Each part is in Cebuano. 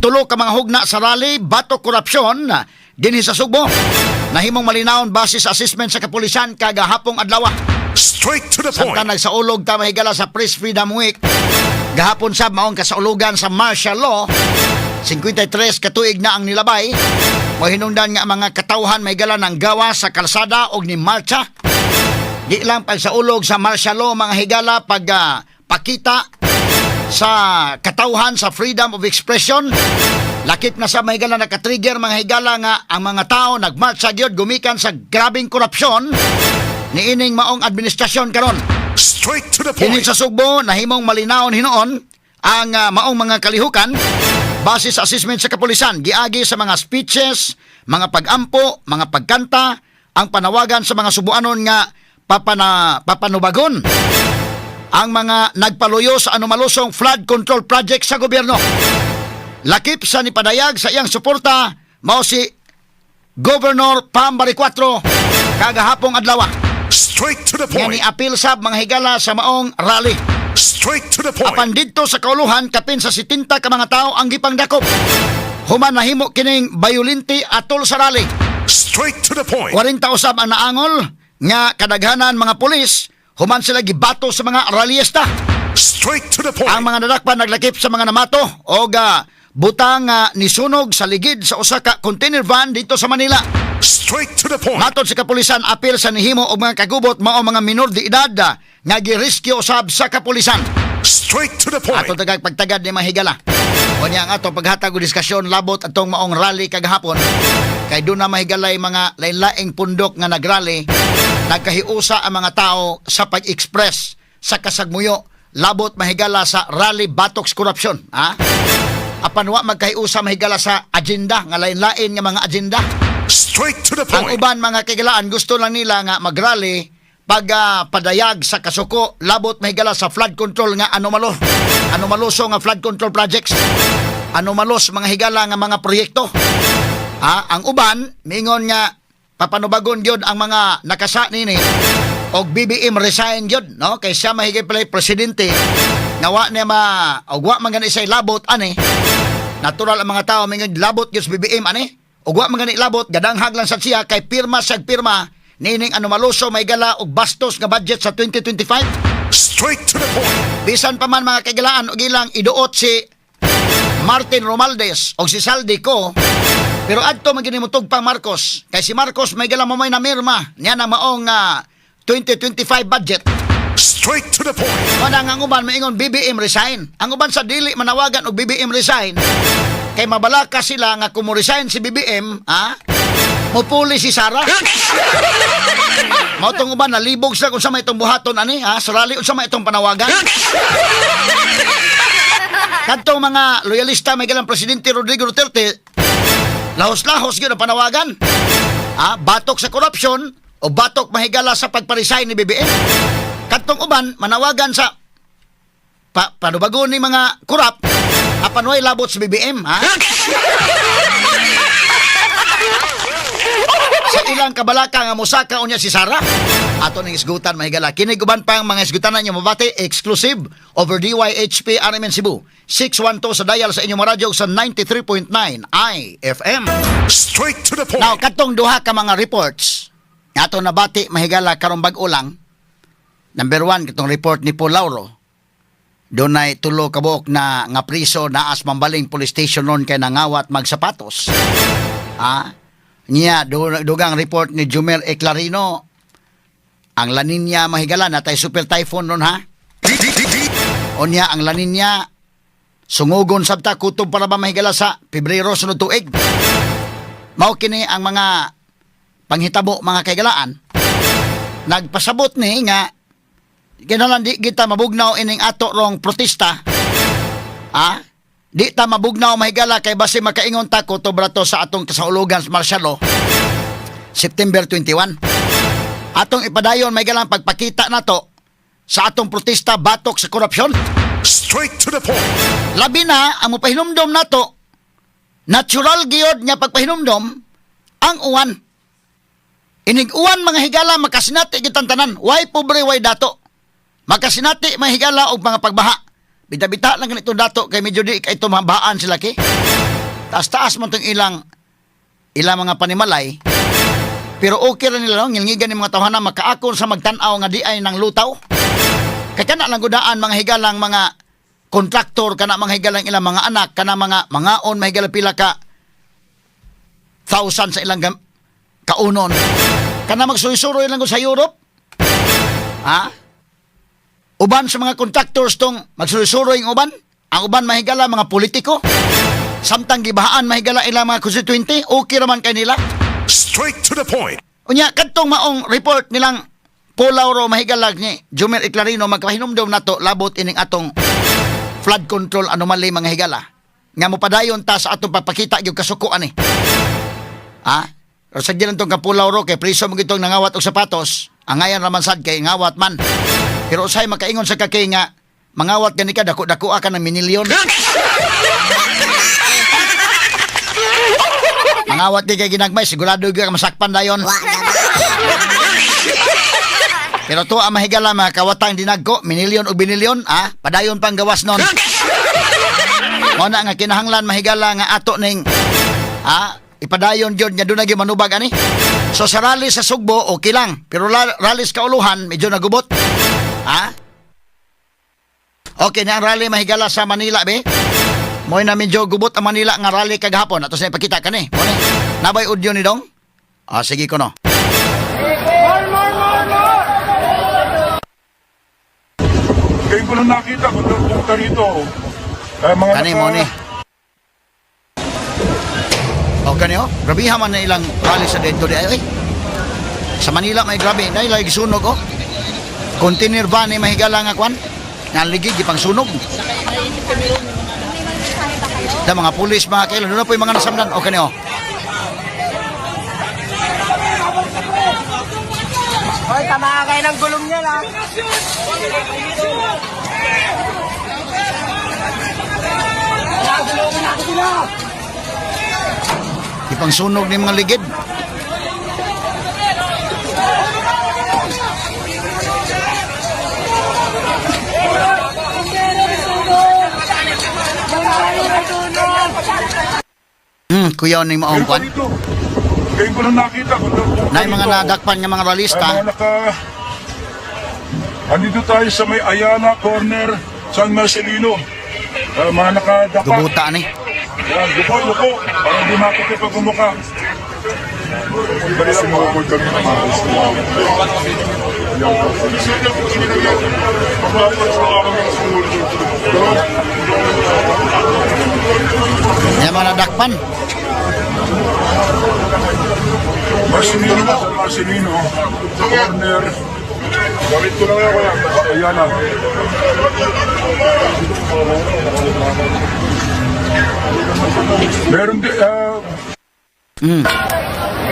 Tulo ka mga hugna sa rally batok korupsyon dinhi sa Sugbo. Nahimong malinawon base sa assessment sa kapulisan kagahapong adlaw. Straight to the point. Samtang nagsaulog ta, mahigala, sa Press Freedom Week, gahapon sab maong kasaulugan sa martial law. 53 katuig na ang nilabay. Mohinungdan nga mga katawhan, mahigala, ng gawa sa kalsada og ni marcha. Di lang pagsaulog sa martial law, mga higala, pag pakita sa katawhan sa freedom of expression. Lakip na sa, mahigala, nakatrigger, mga higala, nga ang mga tao nagmarcha gyud gumikan sa grabeng korupsyon niining maong administrasyon karon. Straight to the Kini point. sa Sugbo, nahimong malinawon hinuon ang maong mga kalihukan base sa assessment sa kapulisan giagi sa mga speeches, mga pagampo, mga pagkanta, ang panawagan sa mga Subuanon nga papanubagon ang mga nagpaluyo sa anomalosong flood control project sa gobyerno. Lakip sa nipadayag sa iyang suporta mao si Governor Pam Baricuatro kagahapong adlaw. Straight to the Nga point. ni-apil sab, mga higala, sa maong rally. Straight to the point. Apan didto sa kauluhan, kapin sa 70 ka mga tao ang gipangdakop human nahimo kining bayolente atol sa rally. Straight to the point. 40 usab ang naangol nga kadaghanan mga pulis human sila gibato sa mga rallyista. Straight to the point. Ang mga nadakpan naglakip sa mga namato og butang nga nisunog sa ligid sa usa ka container van dito sa Manila. Straight to the point. Matod sa kapulisan, apil sa nihimo og mga kagubot mao mga minor de edad nga girescue usab sa kapulisan. Straight to the point. Ato tagag pagtagad ni mahigala. O niya ang ato paghatag og diskusyon labot atong maong rally kagahapon kay doon na mahigalay mga lain-laing pundok nga nagrally. Nagkahiusa ang mga tao sa pag-express sa kasagmuyo labot, mahigala, sa rally batok sa korupsyon, ha? Apan wa magkahiusa, mahigala, sa agenda nga lain-lain nga mga agenda. Straight to the Ang point. uban, mga kahigalaan, gusto lang nila nga magrally pag padayag sa kasuko labot, mahigala, sa flood control nga anomaloso nga flood control projects, anomalos, mga higala, nga mga proyekto. Ang uban miingon nga papanubagon gyud ang mga nakasa nini og BBM resign gyud, no, kay siya mahigay pala presidente nga wa niya ma og wa man gani siya labot ani. Natural, ang mga tao mingon labot gyud sa BBM ani ug wa man gani labot, gadanghag lang sa siya kay pirma siya pirma nining anomaloso, mahigala, og bastos nga budget sa 2025. Straight to the point. Bisan pa man, mga kahigalaan, og ilang iduot si Martin Romualdez o si Zaldy Co, pero adto man gini pang Marcos kay si Marcos may gala mo may namirma niya na maong 2025 budget. Straight to the point. Mana nga ang uban maingon BBM resign. Ang uban sa dili manawagan og BBM resign kay mabalaka sila nga kung mo-resign si BBM, ha, mupuli si Sara. Mao tong uban nalibog sila kung sa may itong buhaton ani, ha, sa rally, unsa may itong panawagan. Kadtong mga loyalista may galang Presidente Rodrigo Duterte, lahos-lahos gyud ang panawagan. Ah, batok sa korupsyon o batok, mahigala, sa pagpa-resign ni BBM. Kadtong uban manawagan sa panubagon ni mga kurap apan way labot sa BBM, ha? Sa ilang kabalaka nga mosaka unya si Sara. Ato ning isgutan, mahigala. Kini uban pang mga isgutan ninyo mabati exclusive over DYHP RMN Cebu. 612 sa dial sa inyong radyo sa 93.9 IFM. Straight to the point. Now, katong duha ka mga reports nga ato nabati, mahigala, karong bag-o lang. Number one, katong report ni Paul Lauro. Dunay tulo kabuok na nga priso naa sa Mambaling Police Station noon kay nangawat magsapatos. Ah, niya dugang report ni Jumer Eclarino, ang La Nina, mahigala, natay super typhoon nun, ha. D D D D. Unya ang La Nina sungugon sabta kutob para ba, mahigala, sa Pebrero sunod tuig. Mao kini ang mga panghitabo, mga kahigalaan. Nagpasabot ni nga kinahanglan di kita mabugnaw ining ato rong protesta. Ah, di ta mabugnaw, mahigala, kay basi makaingon ta kutob ra to sa atong kasaulugan sa martial law September 21. Atong ipadayon, mahigala, ang pagpakita nato sa atong protesta batok sa korupsyon. Straight to the point. Labi na ang mopahinumdom nato, natural gyud nga pagpahinumdom ang uwan. Inig uwan, mga higala, makasinati gyud tanan. Way pobre, way dato. Makasinati, mga higala, og mga pagbaha. Bita-bita lang ganito dato kay medyo di kay ito mabahaan sila ki. Taas-taas man tong ilang ilang mga panimalay. Pero okay ra nila, no? Ngilngigan ni mga tawhana makaakon sa magtan-aw nga di ay nang lutaw. Kay kana lang gudaan mga higalang mga kontraktor, kana mga higalang ilang mga anak, kana mga mangaon mahigala pila ka thousand sa ilang kaunon. Kana magsuy-suroy lang gud sa Europe. Ha? Uban sa mga contractors tong magsuy-suroy ang uban. Ang uban mahigala mga politiko. Samtang gibahaan mahigala ilang mga constituente, okay raman kay nila. Straight to the point. Unya kadtong maong report nilang Paul Lauro mahigala ni Jumer Eclarino, magpahinumdom nato labot ining atong flood control anomaly, mga higala. Nga mopadayon ta sa atong pagpakita gyud kasuko ani. Ha? Pero sa tong Paul Lauro kay priso mo gitong nangawat og sapatos, angayan raman sad kay ngawat man. Pero usay makaingon sa kakay nga mangawat gani ka, dako-dako ka ng minilyon. Mangawat di kay ginagmay, sigurado gyud ka masakpan dayon. Pero to ang mahigala mga kawatang dinagko, minilyon o binilyon, ah, padayon pang gawas nun. Mao na nga kinahanglan, mahigala, nga ato ning ipadayon gyud nga dunay gyud manubag ani. So sa rally sa Sugbo okay lang, pero rally sa Kauluhan medyo nagubot. Ha? Okay na ang rally, mahigala, sa Manila be. Mo'y na medyo gubot ang Manila nga rally kagahapon. Ato sa ipakita kani. Mo ni. Nabay audio ni dong? Ah, sige ko no. Ngayon ko lang nakita kung doon pumunta rito. Eh, mga Kani mo ni. O kani oh, grabiha man na ilang rally sa dito di ay. Oy. Sa Manila may grabe, na ilang gisunog oh. Container van ni mahigala nga kwan. Naligid gipang sunog. Da mga pulis mga kailan, doon na po yung mga nasamdan. O kani oh. Hoy, tama kayo ng gulong niya lang. Gipang sunog ni mga ligid. Kuya ni maong Ngayon pa kwan. rito. Ngayon ko lang nakita kung doon pumunta Na yung mga rito. nadakpan nga mga Eh, ralista. mga naka... Andito tayo sa may Ayala Corner, San Marcelino. Eh, mga nakadapa. Gubuta ni. Yan, luko, luko. Para hindi makikip ang mukha. Bali sumukod kami ng mga. Yung mga nadakpan. Marcelino, San Marcelino, corner. Gamit ko lang yan, kuya. Ayala. Meron din,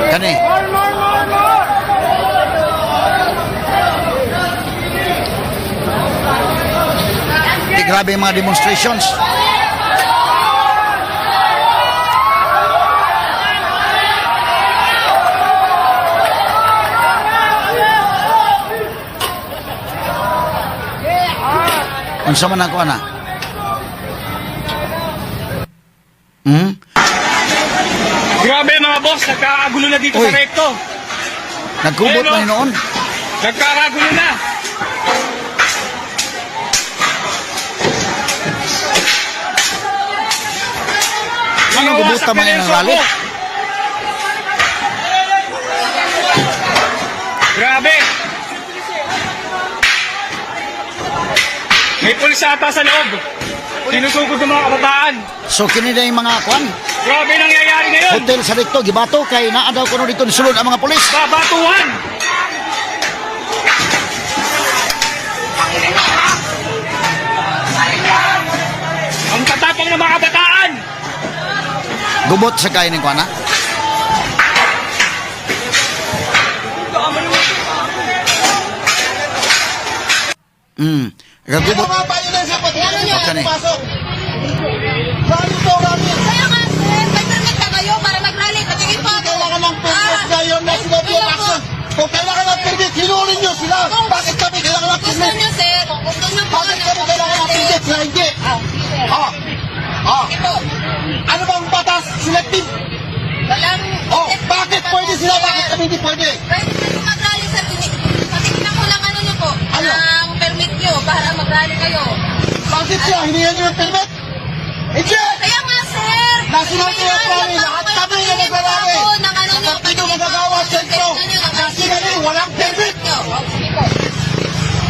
Kani. Di grabe yung mga demonstrations. Unsa man ako ana? Grabe mga boss, nagkakagulo na dito Uy. sa Recto. Nagkubot Ayun, man oh. noon. Nagkakagulo na. Anong gubuta man Wasak na yung yung rally? soko. Grabe. May pulis ata sa loob. Sinusugod ng mga kabataan. So kini na yung mga kwan. Grabe nangyayari ngayon. Hotel sa Recto gibato kay naa daw kuno dito nisulod ang mga pulis. Babatuhan. Ang tatapang ng mga kabataan. Gubot sa kayo ng kwan ha? Gagubot. Okay ni. Kaya nga, sir, may permit na kayo para mag-rally. Nagiging pa. Kailangan ng permit ngayon na sinabi Ayun ang po. action. Kung kailangan ng permit, hinulin nyo sila. Bakit kami kailangan ng Gusto permit? nyo, sir. Kung gusto nyo po. Bakit kami kailangan ng permit? Sila hindi. Ah, sige, sir. Ah. Ah. Sige po. Ano bang batas mag-rally kayo. Bakit siya? Hinihingan niyo ng permit? Hindi! Kaya nga, sir! National Theater Rally, lahat kami na nagrarally. Ng ano Sa Partido Manggagawa Sentro, kasi kami walang permit.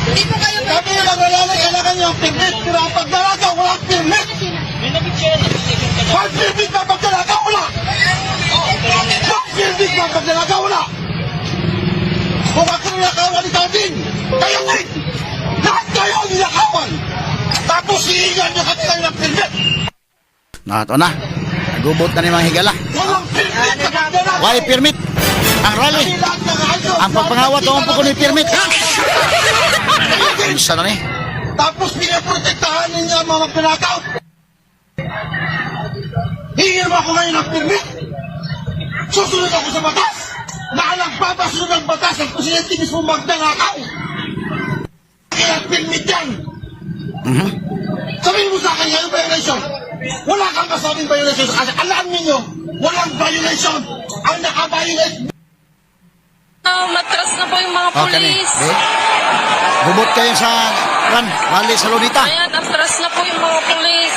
Hindi po kayo Kami na nagrarally, kailangan niyo ang permit. Pero ang pagnanakaw, walang permit. May permit ba pagnanakaw? Wala! May permit ba pagnanakaw? Wala! Kung ako ninakawan, ikaw din! Kayo din! Lahat kayo ang ninakawan! Tapos hihingan niyo kami kayo ng permit! Na, ito na. Nagubot na ni mga higala. Walang permit sa pagnanakaw! Why permit? Ang rally. Kami lahat ng ayos! Ang pagpangawat o ang puko ni permit. Unsa na ni? Tapos pinaprotektahan ninyo ang mga magnanakaw. Hingin mo ako ngayon ng permit. Susunod ako sa batas. Maalang babasunod ang batas ang presidente mismo magnanakaw. Kaya permit yan. Sabihin mo sa akin ngayon violation. Wala kang kasabing violation kasi alam ninyo, walang violation. Ang naka-violate Matras na po yung mga Okay ni. pulis. Be. Gubot kayo sa run, rally sa Lunita. Ayan, atras na po yung mga pulis.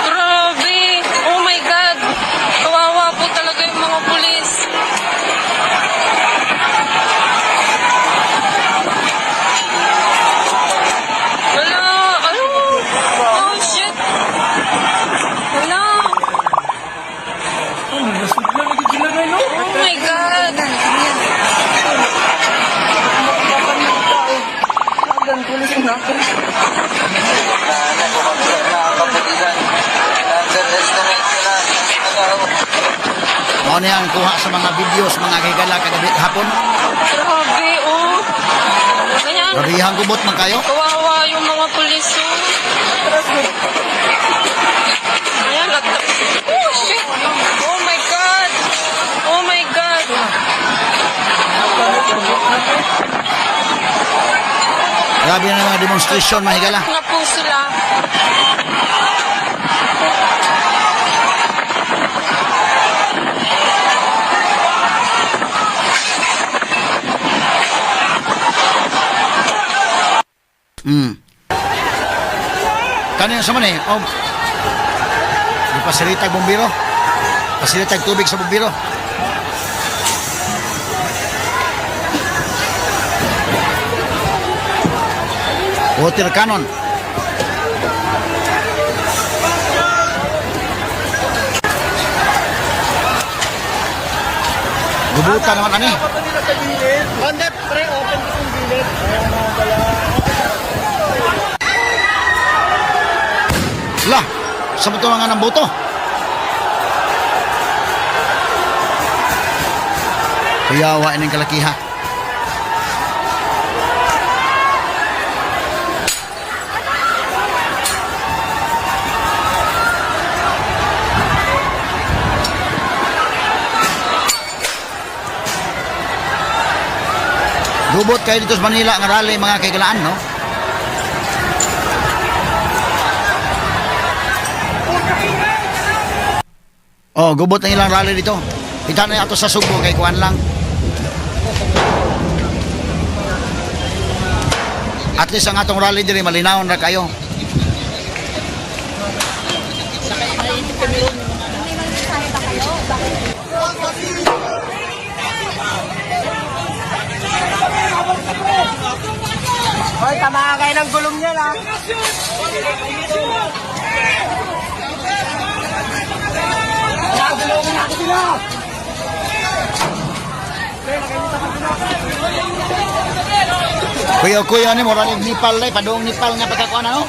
Grabe. Oh my God. Kawawa po talaga yung mga pulis. Wala. Ano? Oh shit. Wala. Oh my God. Mao ni ang kuha sa mga videos mga higala kagabi hapon. Grabe, oh. Ayan, Grabihang gubot man kayo. kawawa yung mga pulis, oh. Ayan, oh, shit. Oh my God. Oh my God. Grabe na mga demonstration mga higala. Na po sila. Kano yung sa man eh? Oh. Di pasilitag bumbiro. Pasilitag tubig sa bumbiro. Water cannon. Gubutan naman ani. Lah, sa mga nga ng boto. Kuyawa ining kalakiha. Gubot kayo dito sa Manila nga rally mga kaigalaan, no? Oh, gubot ang ilang rally dito. Kita na ato sa Subo kay kuan lang. At least ang atong rally diri malinawon ra kayo. Hoy, tama kayo ng gulong niyan ah. Kuya-kuya ni murag og Nepal lay padung Nepal nga pagkakuan ano?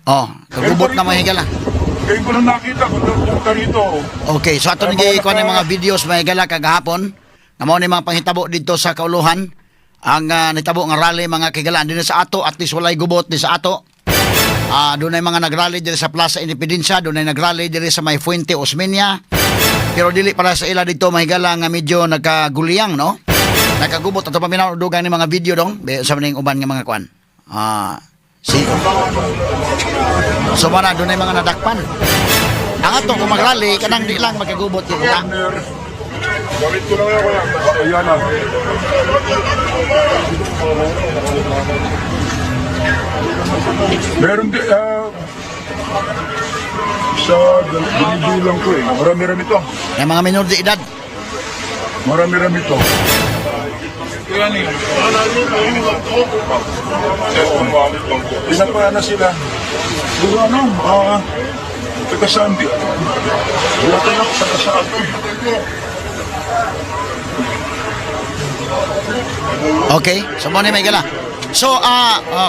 Oh, kagubot na mga higala. Ngayon ko lang nakita kung punta rito. Okay, so ato nang kuan ang mga videos mga higala kagahapon. Nga mao ni mga panghitabo dito sa Kauluhan. Ang nitabo nga rally mga kigala dinhi sa ato, at least walay gubot di sa ato. Ah, doon ay mga nagrally diri sa Plaza Independencia, doon ay nagrally diri sa may Fuente Osmeña. Pero dili para sa ila dito mahigala nga medyo nagkaguliyang, no? Nagkagubot ato paminaw dugang ni mga video dong sa maning uban nga mga kuan. Ah, si So mana doon ay mga nadakpan. Ang ato kung magrally kanang di lang magkagubot gyud ta. Corner. Gamit ko lang yan, kuya. Ayala. Meron din, sa binibilang ko eh. Marami-rami to. Yung mga minor de edad. Marami-rami to. Pinapaan na sila. Siguro ano, taga saan di? Wala ka na, taga saan to eh. Okay, so mo ni may gala. So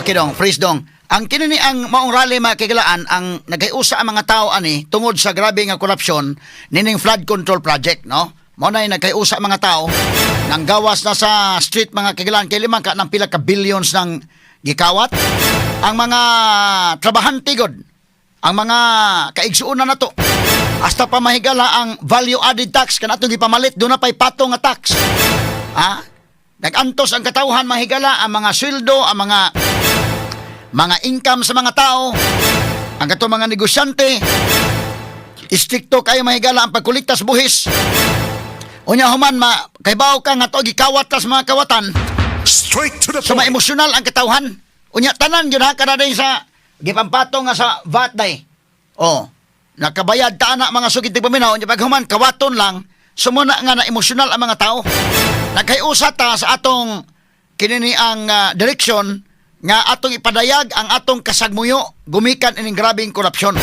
okay dong, freeze dong. Ang kini ni ang maong rally mga kagilaan ang naghiusa ang mga tao ani tungod sa grabe nga korupsyon nining flood control project, no? Mao na naghiusa ang mga tao nang gawas na sa street mga kagilaan kay limang ka ng pila ka billions ng gikawat ang mga trabahante god ang mga kaigsuonan nato hasta pa mahigala ang value added tax kanatong gipamalit doon na pay patong nga tax. Ha? Nagantos ang katawhan mahigala ang mga sweldo, ang mga income sa mga tao, ang katong mga negosyante. Istrikto kayo mahigala ang pagkuliktas buhis. Unya human ma kaybaw ka nga to gikawat tas mga kawatan. Straight to the So point. maemosyonal ang katawhan. Unya tanan gyud ha kada day sa gipampatong nga sa VAT day. Oh, nakabayad ta na mga sugid tigpaminaw unya paghuman kawaton lang sumuna nga na emosyonal ang mga tao. Nagkayusa ta sa atong kinini ang direksyon nga atong ipadayag ang atong kasagmuyo gumikan ining grabeng korupsyon.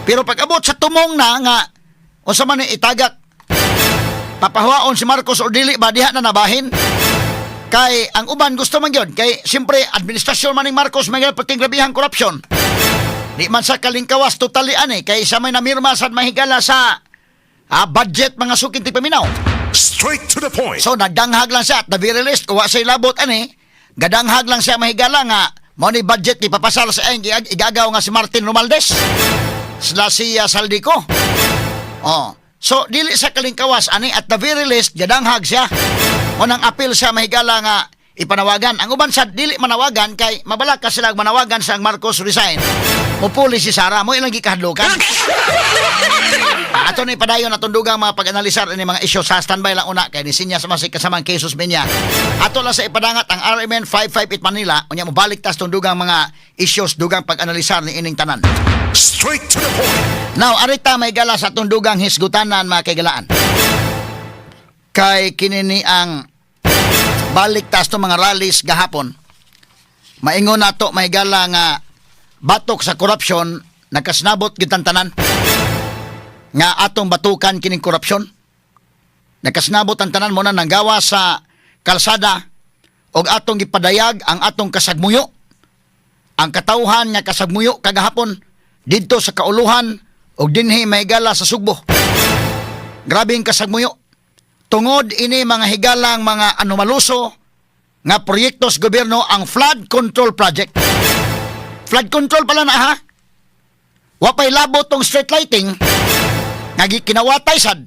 Pero pag abot sa tumong na nga unsa man ni itagak papahuwaon si Marcos o dili ba diha na nabahin? Kay ang uban gusto man gyud kay siyempre administrasyon man ning Marcos may perting grabihang korupsyon. Di man sa kalingkawas totally ani kay sa may namirma sad mahigala sa budget mga sukin ti paminaw. Straight to the point. So nagdanghag lang siya at the very least wa say labot ani gadanghag lang siya mahigala nga mao ni budget ni papasar sa iyang igagaw nga si Martin Romualdez sila si Saldico. Oh. So dili sa kalingkawas ani at the very least gadanghag siya. Unang apil siya mahigala nga ipanawagan. Ang uban sa dili manawagan kay mabalaka sila og manawagan sa ang Marcos resign. Mupuli si Sara mo ilang gikahadlokan. Ato ni padayon atong dugang mga pag-analisar ini mga isyu sa standby lang una kay ni sinya sa masig kasamang cases minya. Ato lang sa ipadangat ang RMN 558 Manila unya mobalik tas tong dugang mga issues dugang pag-analisar ni ining tanan. Straight to the point. Now, arita may gala sa atong dugang hisgutanan mga kaigalaan. Kay kinini ang balik tas tong mga rallies gahapon. Maingon nato may gala nga batok sa korupsyon nakasnabot gyud ang tanan nga atong batukan kining korupsyon. Nakasnabot ang tanan mo na nanggawa sa kalsada og atong gipadayag ang atong kasagmuyo ang katawhan nga kasagmuyo kagahapon didto sa kauluhan ug dinhi mahigala sa Sugbo. Grabe ang kasagmuyo. Tungod ini mga higalang mga anomaluso nga proyekto sa gobyerno ang flood control project. Flood control pala na ha. Wa pay labot tong street lighting nga gikinawatay sad.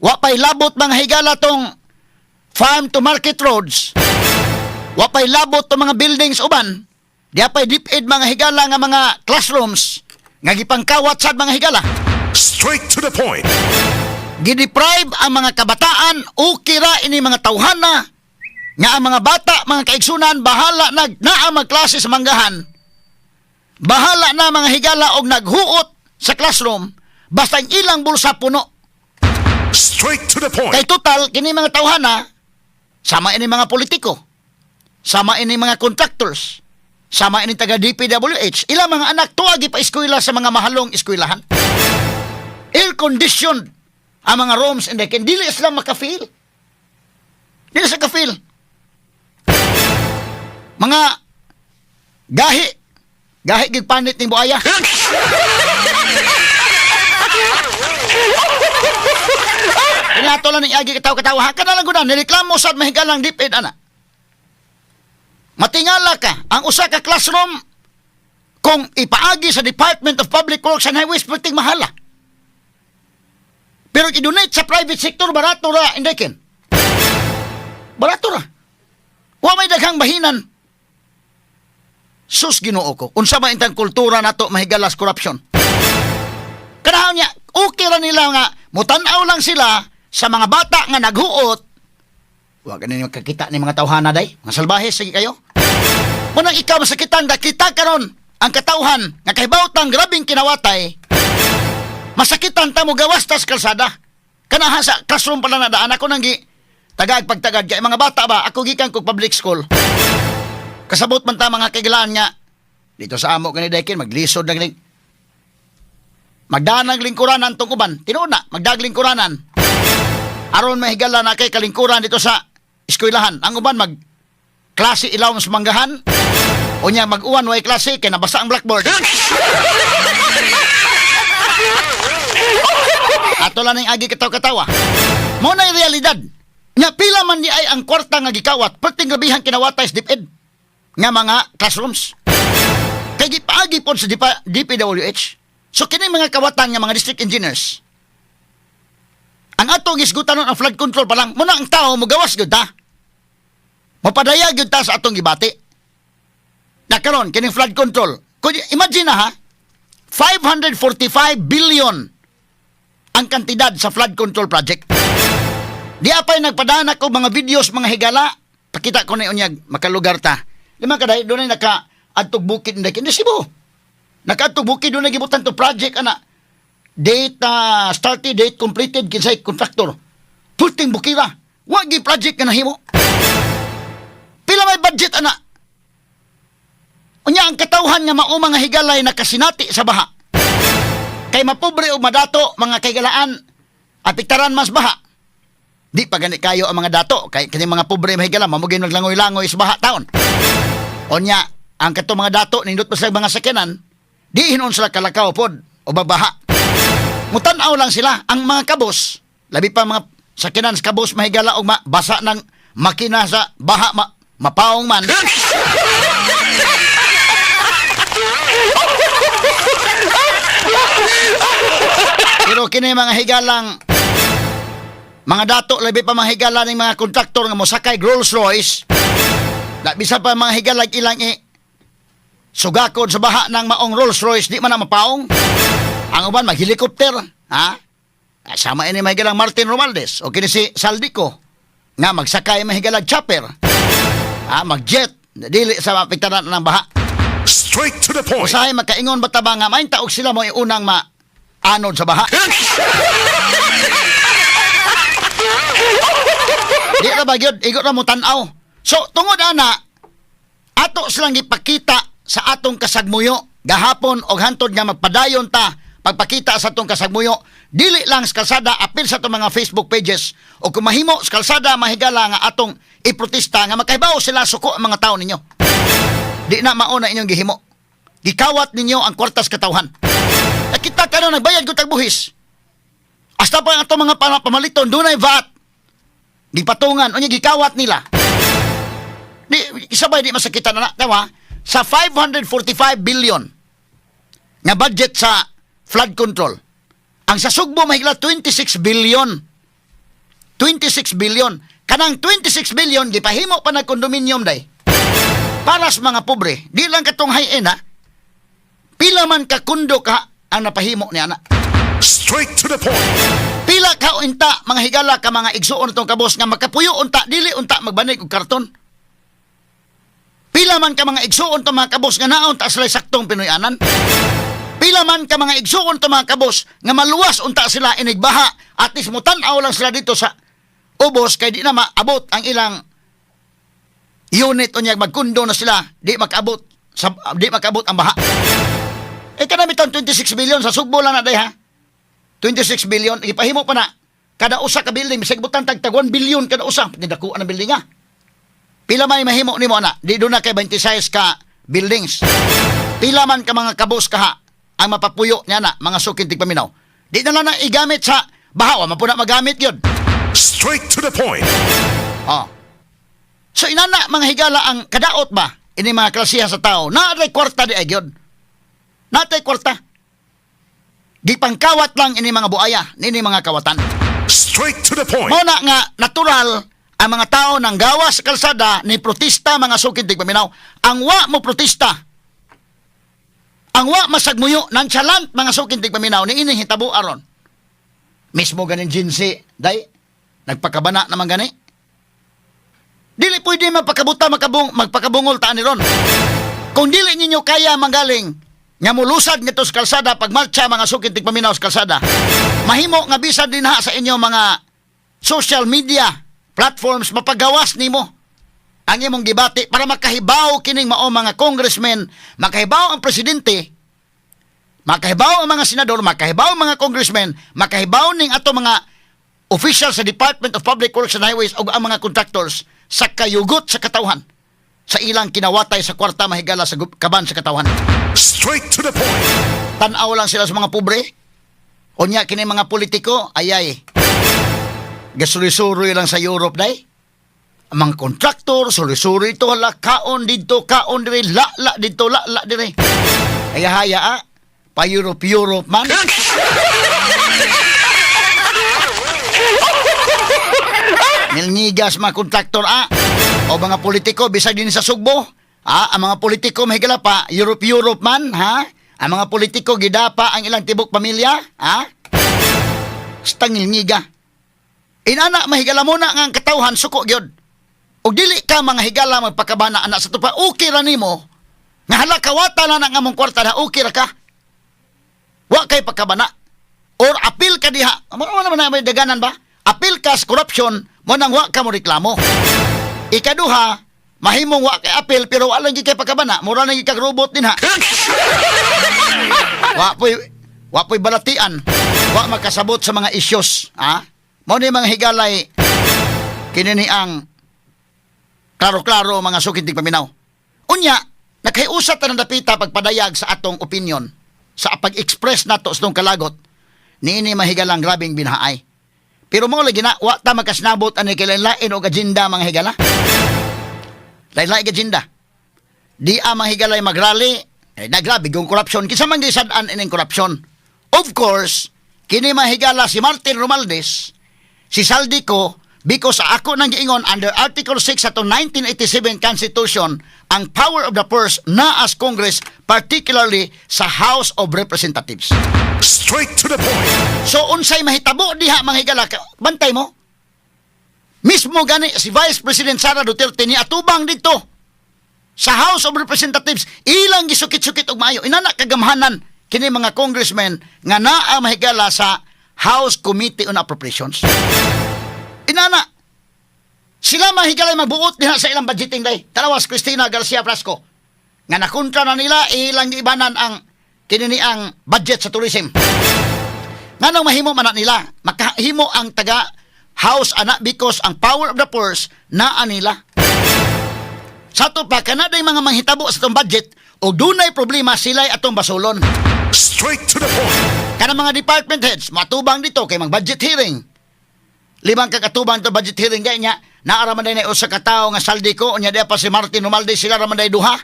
Wa pay labot mga higala tong farm to market roads. Wa pay labot tong mga buildings uban. Di pay DepEd mga higala nga mga classrooms nga gipangkawat sad mga higala. Straight to the point. Gideprive ang mga kabataan o kira ini mga tawhana nga ang mga bata, mga kaigsunan, bahala nag naa magklase sa manggahan. Bahala na mga higala og naghuot sa classroom basta ang ilang bulsa puno. Straight to the point. Kay total kini mga tawhana sama ini mga politiko, sama ini mga contractors, sama ini taga DPWH, ilang mga anak tuwagi pa eskwela sa mga mahalong eskwelahan. Air conditioned ang mga rooms and they can dili sila maka-feel. Dili sila ka-feel. Mga gahi gahi gig panit ning buaya. Inato lang ning agi katawa-katawa. Haka na lang guna, nireklamo sa mahigalang DepEd ana. Matingala ka, ang usa ka classroom kung ipaagi sa Department of Public Works and Highways perting mahala. Pero i-donate sa private sector barato ra indekin. Barato ra. Wa may daghang bahinan. Sus Ginoo ko. Unsa ba intang kultura nato mahigalas corruption? Kanahon niya, okay ra nila nga mutan-aw lang sila sa mga bata nga naghuot. Wa ganin makakita ni mga tawhana day, mga salbahe sige kayo. Munang ikaw masakitan da kita karon ang katawhan nga kahibaw tang grabeng kinawatay. Masakitan ta mo gawas tas kalsada. Kanaha sa classroom pala na daan ako nang gi tagag pagtagad kay mga bata ba ako gikan kog public school. Kasabot man ta mga kagilaan nga dito sa amo kani Dekin maglisod na gani. Magdanag lingkuranan tong uban. Tinuod na, magdag lingkuranan. Aron mahigala na kay kalingkuran dito sa eskwelahan. Ang uban mag klase ilawom sa manggahan. O niya mag-uwan way klase kay nabasa ang blackboard. Ato lang ning agi kataw-katawa. Mo na realidad. Nga pila man di ay ang kwarta nga gikawat, perting grabihan kinawatay sa DepEd nga mga classrooms. Kay gipaagi pod sa DPWH. So kini mga kawatan nga mga district engineers. Ang atong isgutan ang flood control pa lang, muna ang tao mogawas gyud ta. Mapadayag gyud ta sa atong gibati. Na karon kining flood control. Kung imagine na ha, 545 billion ang kantidad sa flood control project. Di apay nagpadana ko mga videos, mga higala. Pakita ko na unyag, makalugar ta. Lima ka dahil, doon ay naka adtog bukid na hindi Cebu. Naka adtog bukid doon ay gibutan to project ana. Date started, date completed kinsay contractor. Pulting bukira. Wa gi project nga nahimo. Pila may budget ana. Unya ang katawhan nga mao mga higalay nakasinati sa baha. Kay mapobre o madato mga kaigalaan apiktaran mas baha. Di pa gani kayo ang mga dato kay kini mga pobre mahigala mamugin maglangoy-langoy sa baha taon. Onya ang kato mga dato nindot pa sila mga sakyanan, di hinon sila kalakaw pod o babaha. Mutan-aw lang sila ang mga kabos, labi pa mga sakyanan sa kabos mahigala og basa ng makina sa baha mapaong man. Pero kini mga higalang mga dato labi pa mga higala ng mga kontraktor nga mosakay Rolls Royce. Da bisa pa mga higalag ilang sugakod sa baha ng maong Rolls Royce di man na mapaong. Ang uban mag helicopter, ha? Ah, sama ini mga higalang Martin Romualdez o kini si Saldico nga magsakay mga higalag chopper. Ha, magjet dili sa mapiktaran ng baha. Straight to the point. Usahay makaingon ba ta ba nga main taog sila mo unang ma anod sa baha. Di ra ba gyud igo ra mo tan-aw. So tungod ana ato silang gipakita sa atong kasagmuyo gahapon og hantod nga magpadayon ta pagpakita sa atong kasagmuyo dili lang sa kalsada, apil sa atong mga Facebook pages o kung mahimo sa kalsada mahigala nga atong iprotesta nga makahibaw sila suko ang mga tao ninyo. Di na mao na inyong gihimo. Gikawat ninyo ang kwartas katawhan. E kita karon nagbayad ko tag buhis. Hasta pa ang atong mga pamaliton dunay VAT. Gipatungan unya gikawat nila. Di isabay di masakitan na tawa sa 545 billion nga budget sa flood control. Ang sa Sugbo mahigla 26 billion. 26 billion. Kanang 26 billion gipahimo pa nag condominium day. Para sa mga pobre, di lang katong high-end ha. Pila man ka kundo ka ang napahimo ni ana. Straight to the point. Pila ka unta mga higala ka mga igsuon itong kabos nga makapuyo unta dili unta magbanig og karton. Pila man ka mga igsuon tong mga kabos nga naon ta sila saktong Pinoyanan. Pila man ka mga igsuon tong mga kabos nga maluwas unta sila inigbaha at least mutan-aw lang sila dito sa ubos kay di na maabot ang ilang unit unya magkundo na sila di makaabot ang baha. Eh kanami tong 26 billion sa Sugbo lang na day ha. 26 billion ipahimo pa na kada usa ka building bisag butan tag tag 1 billion kada usa nidakuan ang building ha. Pila may mahimo nimo ana? Di doon na kay 26 ka buildings. Pila man ka mga kabos kaha ang mapapuyo niya na mga sukin tigpaminaw. Di na lang na igamit sa baha wa man po na magamit yun. Straight to the point. Oh. So inana mga higala ang kadaot ba ini mga klasiha sa tao. Naatay kwarta di ay gyud. Naatay kwarta. Gipangkawat lang ini mga buaya, nini mga kawatan. Straight to the point. Mao na nga natural ang mga tao nang gawa sa kalsada ni protesta mga sukid tigpaminaw. Ang wa mo protesta. Ang wa masagmuyo, nonchalant mga suking tigpaminaw, ni ining hitabo aron. Mismo ganin Jinsi, day, nagpakabana naman gani. Dili pwede magpakabuta, magpakabungol taan ni ron. Kung dili ninyo kaya manggaling, nga mulusad nito sa kalsada, pagmarcha mga suking tigpaminaw sa kalsada, mahimo nga bisan din ha sa inyo mga social media platforms, mapagawas nimo ang imong gibati para makahibaw kining mao mga congressmen, makahibaw ang presidente, makahibaw ang mga senador, makahibaw ang mga congressmen, makahibaw ning ato mga official sa Department of Public Works and Highways ug ang mga contractors sa kayugot sa katawhan sa ilang kinawatay sa kwarta mahigala sa kaban sa katawhan. Straight to the point. Tan-aw lang sila sa mga pobre. Unya kini mga politiko, ayay. Gasuri-suroy lang sa Europe day. Ang mga kontraktor, suri-suri ito, hala, kaon dito, kaon dire, la-la dito, la-la dire. Ay haya ah, pa Europe, Europe man. Nilngigas mga kontraktor ah. O mga politiko, bisag din sa Sugbo. Ah, ang mga politiko mahigala pa, Europe, Europe man, ha? Ang mga politiko gidapa ang ilang tibok pamilya, ha? Stangilngiga. Inana mahigala mo na nga ang katawhan suko gyud. Og dili ka mga higala magpakabana anak sa tupa, okay ra nimo. Nga hala kawata na nga among kwarta na okay ra ka. Wa kay pagkabana. Or apil ka diha. Mo naman na may daganan ba? Apil ka sa corruption, mo nang wa ka mo reklamo. Ikaduha, mahimong wa kay apil pero wa lang gyud kay pagkabana, mura lang gyud kag robot din ha. Wa po'y balatian. Wa makasabot sa mga issues, ha? Mao ni mga higalay kini ni ang klaro-klaro mga sukintig paminaw. Unya, nakahiusat ta ng dapita pagpadayag sa atong opinion sa pag-express nato sa atong kalagot niini mahigalang grabing binahay. Pero mao lagi na wa ta makasnabot ani kay lain og agenda mga higala. Lain-lain agenda. Di ang mga higalay magrally, eh, na grabe yung corruption. Kinsa man gisad-an ining corruption? Of course, kini mahigala si Martin Romualdez, si Zaldy Co, because ako nang giingon under Article 6 atong 1987 Constitution, ang power of the purse na as Congress, particularly sa House of Representatives. Straight to the point. So unsay mahitabo diha mga higala, bantay mo. Mismo gani si Vice President Sara Duterte ni atubang dito sa House of Representatives, ilang gisukit-sukit og maayo. Inana kagamhanan kini mga congressmen nga naa mahigala sa House Committee on Appropriations. Inana sila mahigala magbuot diha sa ilang budgeting day. Tanawas Cristina Garcia Frasco nga nakontra na nila ilang giibanan ang kini ang budget sa tourism. Nganong mahimo man na nila? Makahimo ang taga House ana because ang power of the purse naa nila. Sa ato pa kana day mga manghitabo sa atong budget o dunay problema sila'y atong basulon. Straight to the point. Kanang mga department heads matubang dito kay mag budget hearing. Limang kakatubang to budget hearing gay niya naa ra man day na usa ka tawo nga Zaldy Co, unya diya pa si Martin Romualdez, sila ra man day duha.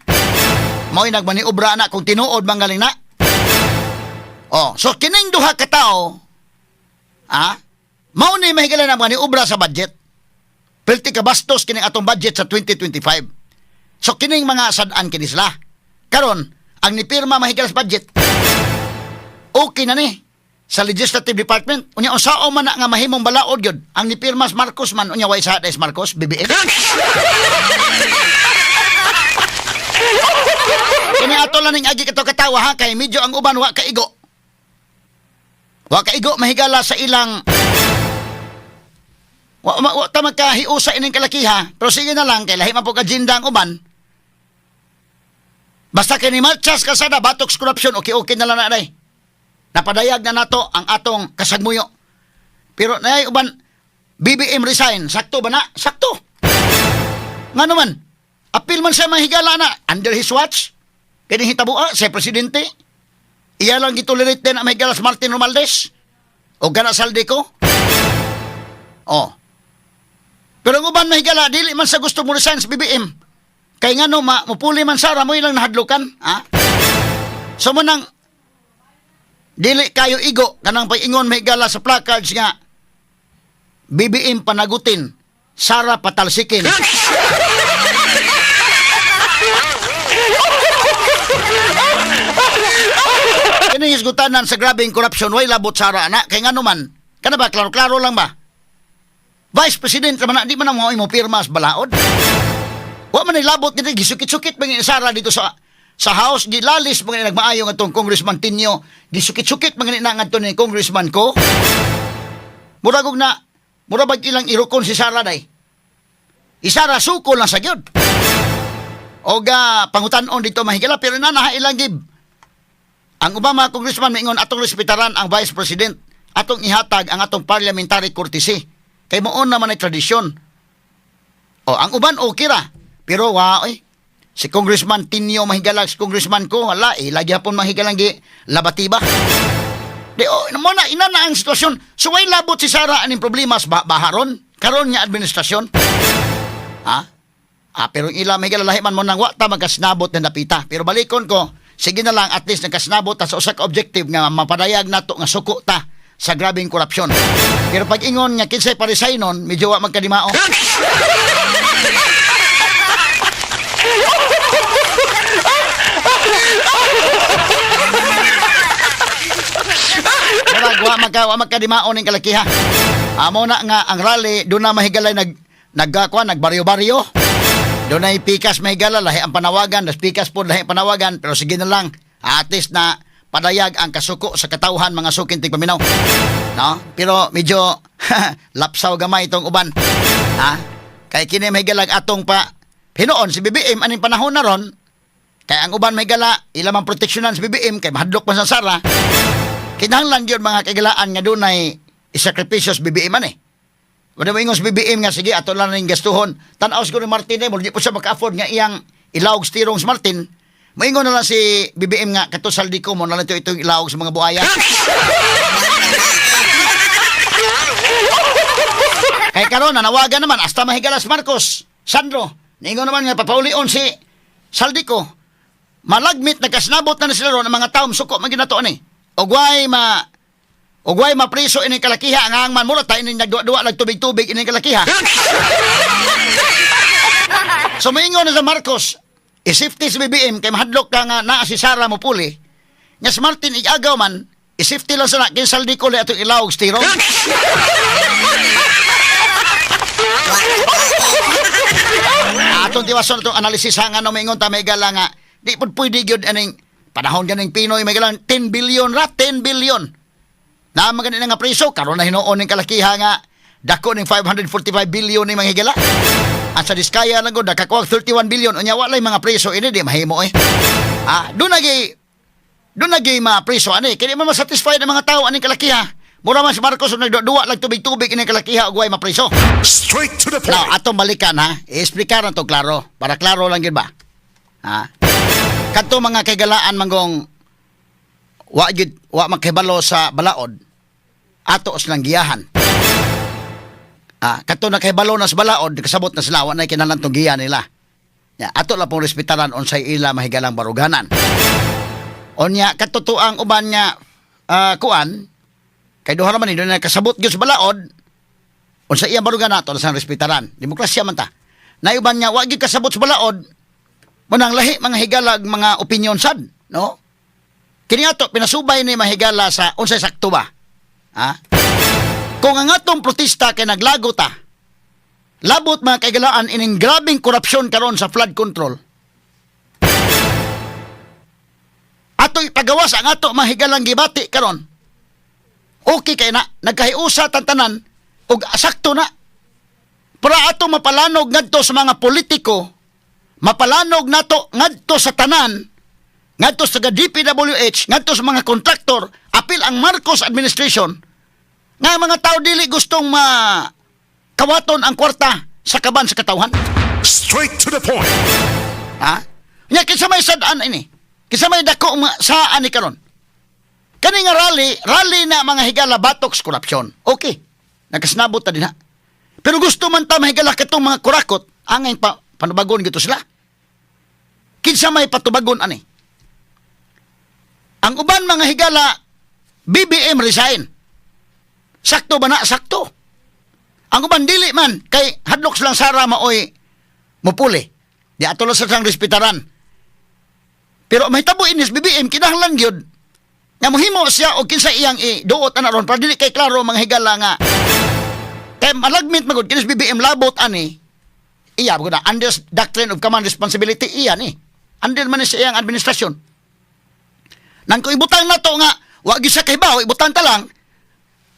Mao'y nagmaniobra na kung tinuod manggaling na. Oh, so kining duha ka tawo, mao ni mahigala na maniobra sa budget. Perti ka bastos kining atong budget sa 2025. So kining mga sad-an kini sila. Karon, ang nipirma mahigala sa budget, okay na ni sa legislative department. Unya unsaon man na nga mahimong balaod gyud ang nipirma sa Marcos man, unya way sa Marcos BBM. Kini ato lang ning agi kato katawa ha kay medyo ang uban wa kaigo. Wa kaigo mahigala sa ilang wa ta magkahiusa ining kalakiha, pero sige na lang kay lahi man po agenda ang uban. Basta kini marchas kalsada batok sa corruption, okay okay na lang na day. Napadayag na nato ang atong kasagmuyo. Pero naay uban BBM resign, sakto ba na? Sakto. Nga naman, apil man siya mahigala na under his watch. Kini hitabo sa presidente. Iya lang gitolerate din ang mahigala sa Martin Romualdez. O gana Zaldy Co. Oh. Pero ang uban mahigala, dili man sa gusto mo resign sa BBM. Kay nga no, mupuli man sara mo ilang nahadlukan. Ha? So mo nang dili kayo igo kanang pag-ingon mahigala sa placards nga BBM panagutin, Sara patalsikin. Kini hisgutanan sa grabeng korupsyon, way labot Sara ana kay ngano man kana ba, klaro-klaro lang ba? Vice President naman na, di man ang mga imo pirma sa balaod. Wa man labot dito, gisukit-sukit man ni Sara dito sa House, gilalis mga nagmaayo ngadtong Congressman Tinio, gisukit-sukit mga na ngadto ni Congressman ko. Murag og na, mura bag ilang irokon si Sara day. Isara suko lang sa gyud. Og pangutan-on dito mahigala pero na naha ilang gib. Ang ubang mga congressman maingon atong respetaran ang Vice President, atong ihatag ang atong parliamentary courtesy. Kay moon naman ay tradisyon. O ang uban okay ra, pero wa oy. Si Congressman Tinio mahigala, si Congressman ko, wala eh, lagi hapon mahigalang gi labatiba. Di oh, mo na ina na ang sitwasyon. So way labot si Sara aning problema sa baharon karon nga administrasyon. Ha? Ah, pero yung ila may lahi man mo nang wa ta magkasnabot na napita. Pero balikon ko, sige na lang, at least nagkasnabot ta sa usa ka objective nga mapadayag nato nga suko ta sa grabeng korupsyon. Pero pag ingon nga kinsay parisay nun, medyo wa magkadimao. Murag wa magkadimao ning kalakiha. Amo na nga ang rally doon na mahigalay nagkuan, nagbaryo-baryo. Doon ay pikas mahigala lahi ang panawagan, das pikas po lahi ang panawagan, pero sige na lang, at least na padayag ang kasuko sa katawhan, mga sukin tigpaminaw. No? Pero medyo lapsaw gamay itong uban. Ha? Kay kini mahigalag atong pa hinuon si BBM aning panahon na ron kay ang uban mahigala ila man proteksyonan si BBM kay mahadlok man sa Sara. Kinahanglan gyud mga kaigalaan nga dunay isakripisyo sa BBM man eh. Wala mo ingon sa BBM nga sige ato lang ning gastuhon. Tan-aw siguro ni Martin eh, di po siya maka-afford nga iyang ilawog sa tirong sa Martin. Moingon na lang si BBM nga kato saldi ko mo na lang ito itong ilawog sa mga buaya. Kay karon nanawagan naman hasta mahigalas Marcos. Sandro, niingon naman nga papaulion si Zaldy Co. Malagmit nagkasnabot na sila ron ang mga taom suko man ginato ani. Ugway mapriso ining kalakiha ang hangman mura tayo ining nagduwa-duwa lag tubig-tubig ining kalakiha. So moingon na sa Marcos, i-safety si BBM kay mahadlok ka nga naa si Sara mo puli. Nga si Martin igagaw man, i-safety lang sana kay Zaldy Co atong ilawog sa tirong. Atong tiwason atong analisis ha nga no moingon ta may gala nga di pud pwede gyud aning panahon ganing Pinoy may galang 10 billion ra, 10 billion. Na magani na nga preso karon na hinuon ning kalakiha nga dako ning 545 billion ning mga higala. At sa Diskaya lang gud nakakuha 31 billion unya walay mga preso ini di mahimo eh. Ah, doon nagi mga preso ani kini man masatisfied ang mga tao aning kalakiha. Mura man si Marcos og nagduwa lang tubig-tubig ining kalakiha ug way mapriso. Straight to the point. Now, atong balikan ha. I-explicar na to klaro. Para klaro lang yun ba? Ha? Kadto mga kaigalaan manggong wa gyud wa makahibalo sa balaod ato silang giyahan. Ah, kadto nakahibalo na sa balaod, kasabot na sila wa na kinahanglan tong giya nila. Ya, ato lang pong respetaran unsay ila mahigalang baruganan. Onya kadto tuang uban nga kuan kay duha ra man ni doon na kasabot gyud sa balaod unsa iyang baruganan ato lang respetaran. Demokrasya man ta. Naiban nga wa gyud kasabot sa balaod munang lahi mga higalag mga opinion sad, no? Kini ato pinasubay ni mahigala sa unsay sakto ba? Ha? Kung ang atong protesta kay naglago ta, labot mga kaigalaan ining grabeng korupsyon karon sa flood control. Ato ipagawas ang ato mahigalang gibati karon. Okay kay na nagkahiusa tantanan ug sakto na. Para ato mapalanog ngadto sa mga politiko, mapalanog nato ngadto sa tanan, ngadto sa DPWH, ngadto sa mga kontraktor, apil ang Marcos administration, nga ang mga tao dili gustong ma kawaton ang kwarta sa kaban sa katawhan. Straight to the point. Ha? Nya kinsa may sad-an ini? Kinsa may dako saan ni karon? Kani nga rally, rally na mga higala batok sa korupsyon. Okay. Nagkasnabot ta din ha. Pero gusto man ta mahigala katong mga kurakot, angay pa panubagon gito sila. Kinsa may patubagon ani? Ang uban mga higala BBM resign. Sakto ba na? Sakto. Ang uban dili man kay hadlok silang Sara maoy mupuli. Di ato lang sa siyang respetaran. Pero mahitabo inis BBM kinahanglan gyud Nga mohimo siya og kinsa iyang iduot ana ron para dili kay klaro, mga higala, nga kay malagmit magud kinis BBM labot ani iya gud na under doctrine of command responsibility iya ni under man ni sa iyang administrasyon. Nang kung ibutang na to nga wa gyud siya kahibaw, ibutang ta lang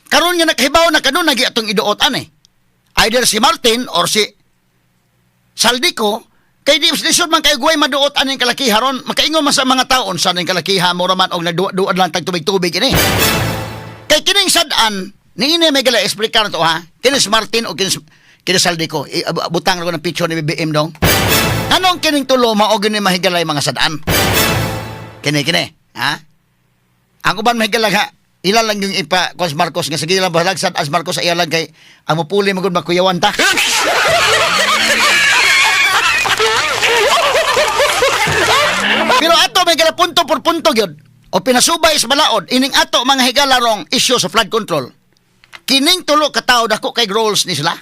karon nga nakahibaw na kanunay gi atong iduot ani, either si Martin or si Zaldy Co, kay di lisod man kay guway maduot aning kalakiha ron. Makaingon man sa mga taon sa aning kalakiha mo raman og nagduad-duad lang tag tubig-tubig ini. Kay kining sad-an niini may gala explicar to ha. Kini si Martin o kini Zaldy Co. Butang ko ng picture ni BBM dong. Anong kining tulo mao gini mahigalay mga sad-an? Kini kini ha. Ang uban mahigalay ha, ila lang yung ipa kos Marcos nga sige lang bahalag sad as Marcos iya lang kay ang mupuli magud makuyawan ta. Pero ato may gala punto por punto gyud. O pinasubay sa balaod ining ato mga higala rong issue sa flood control. Kining tulo ka tawo dako kay roles ni sila.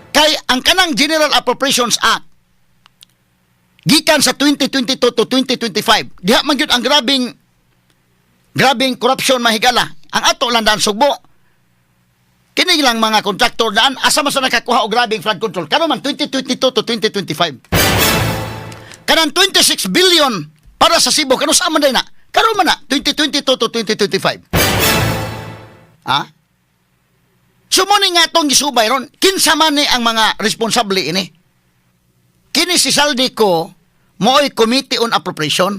Kay ang kanang General Appropriations Act gikan sa 2022 to 2025, diha man gyud ang grabing grabing corruption, mahigala. Ang ato lang daan Sugbo. Kini lang mga kontraktor daan asa man sa nakakuha og grabing flood control. Karon man 2022 to 2025. Kanang 26 billion para sa Cebu, kano sa man day na? Karon man na 2022 to 2025. Ha? So mo ni nga atong gisubay ron, kinsa man ni ang mga responsable ini? Kini si Zaldy Co maoy Committee on Appropriation.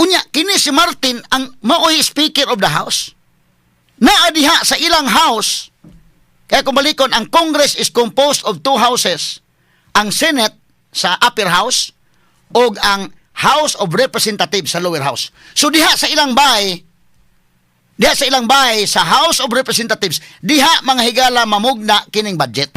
Unya kini si Martin ang maoy Speaker of the House. Naa diha sa ilang house. Kaya kung balikon, ang Congress is composed of two houses. Ang Senate sa upper house o ang House of Representatives sa lower house. So diha sa ilang bay, diha sa ilang bay sa House of Representatives, diha mga higala mamugna kining budget.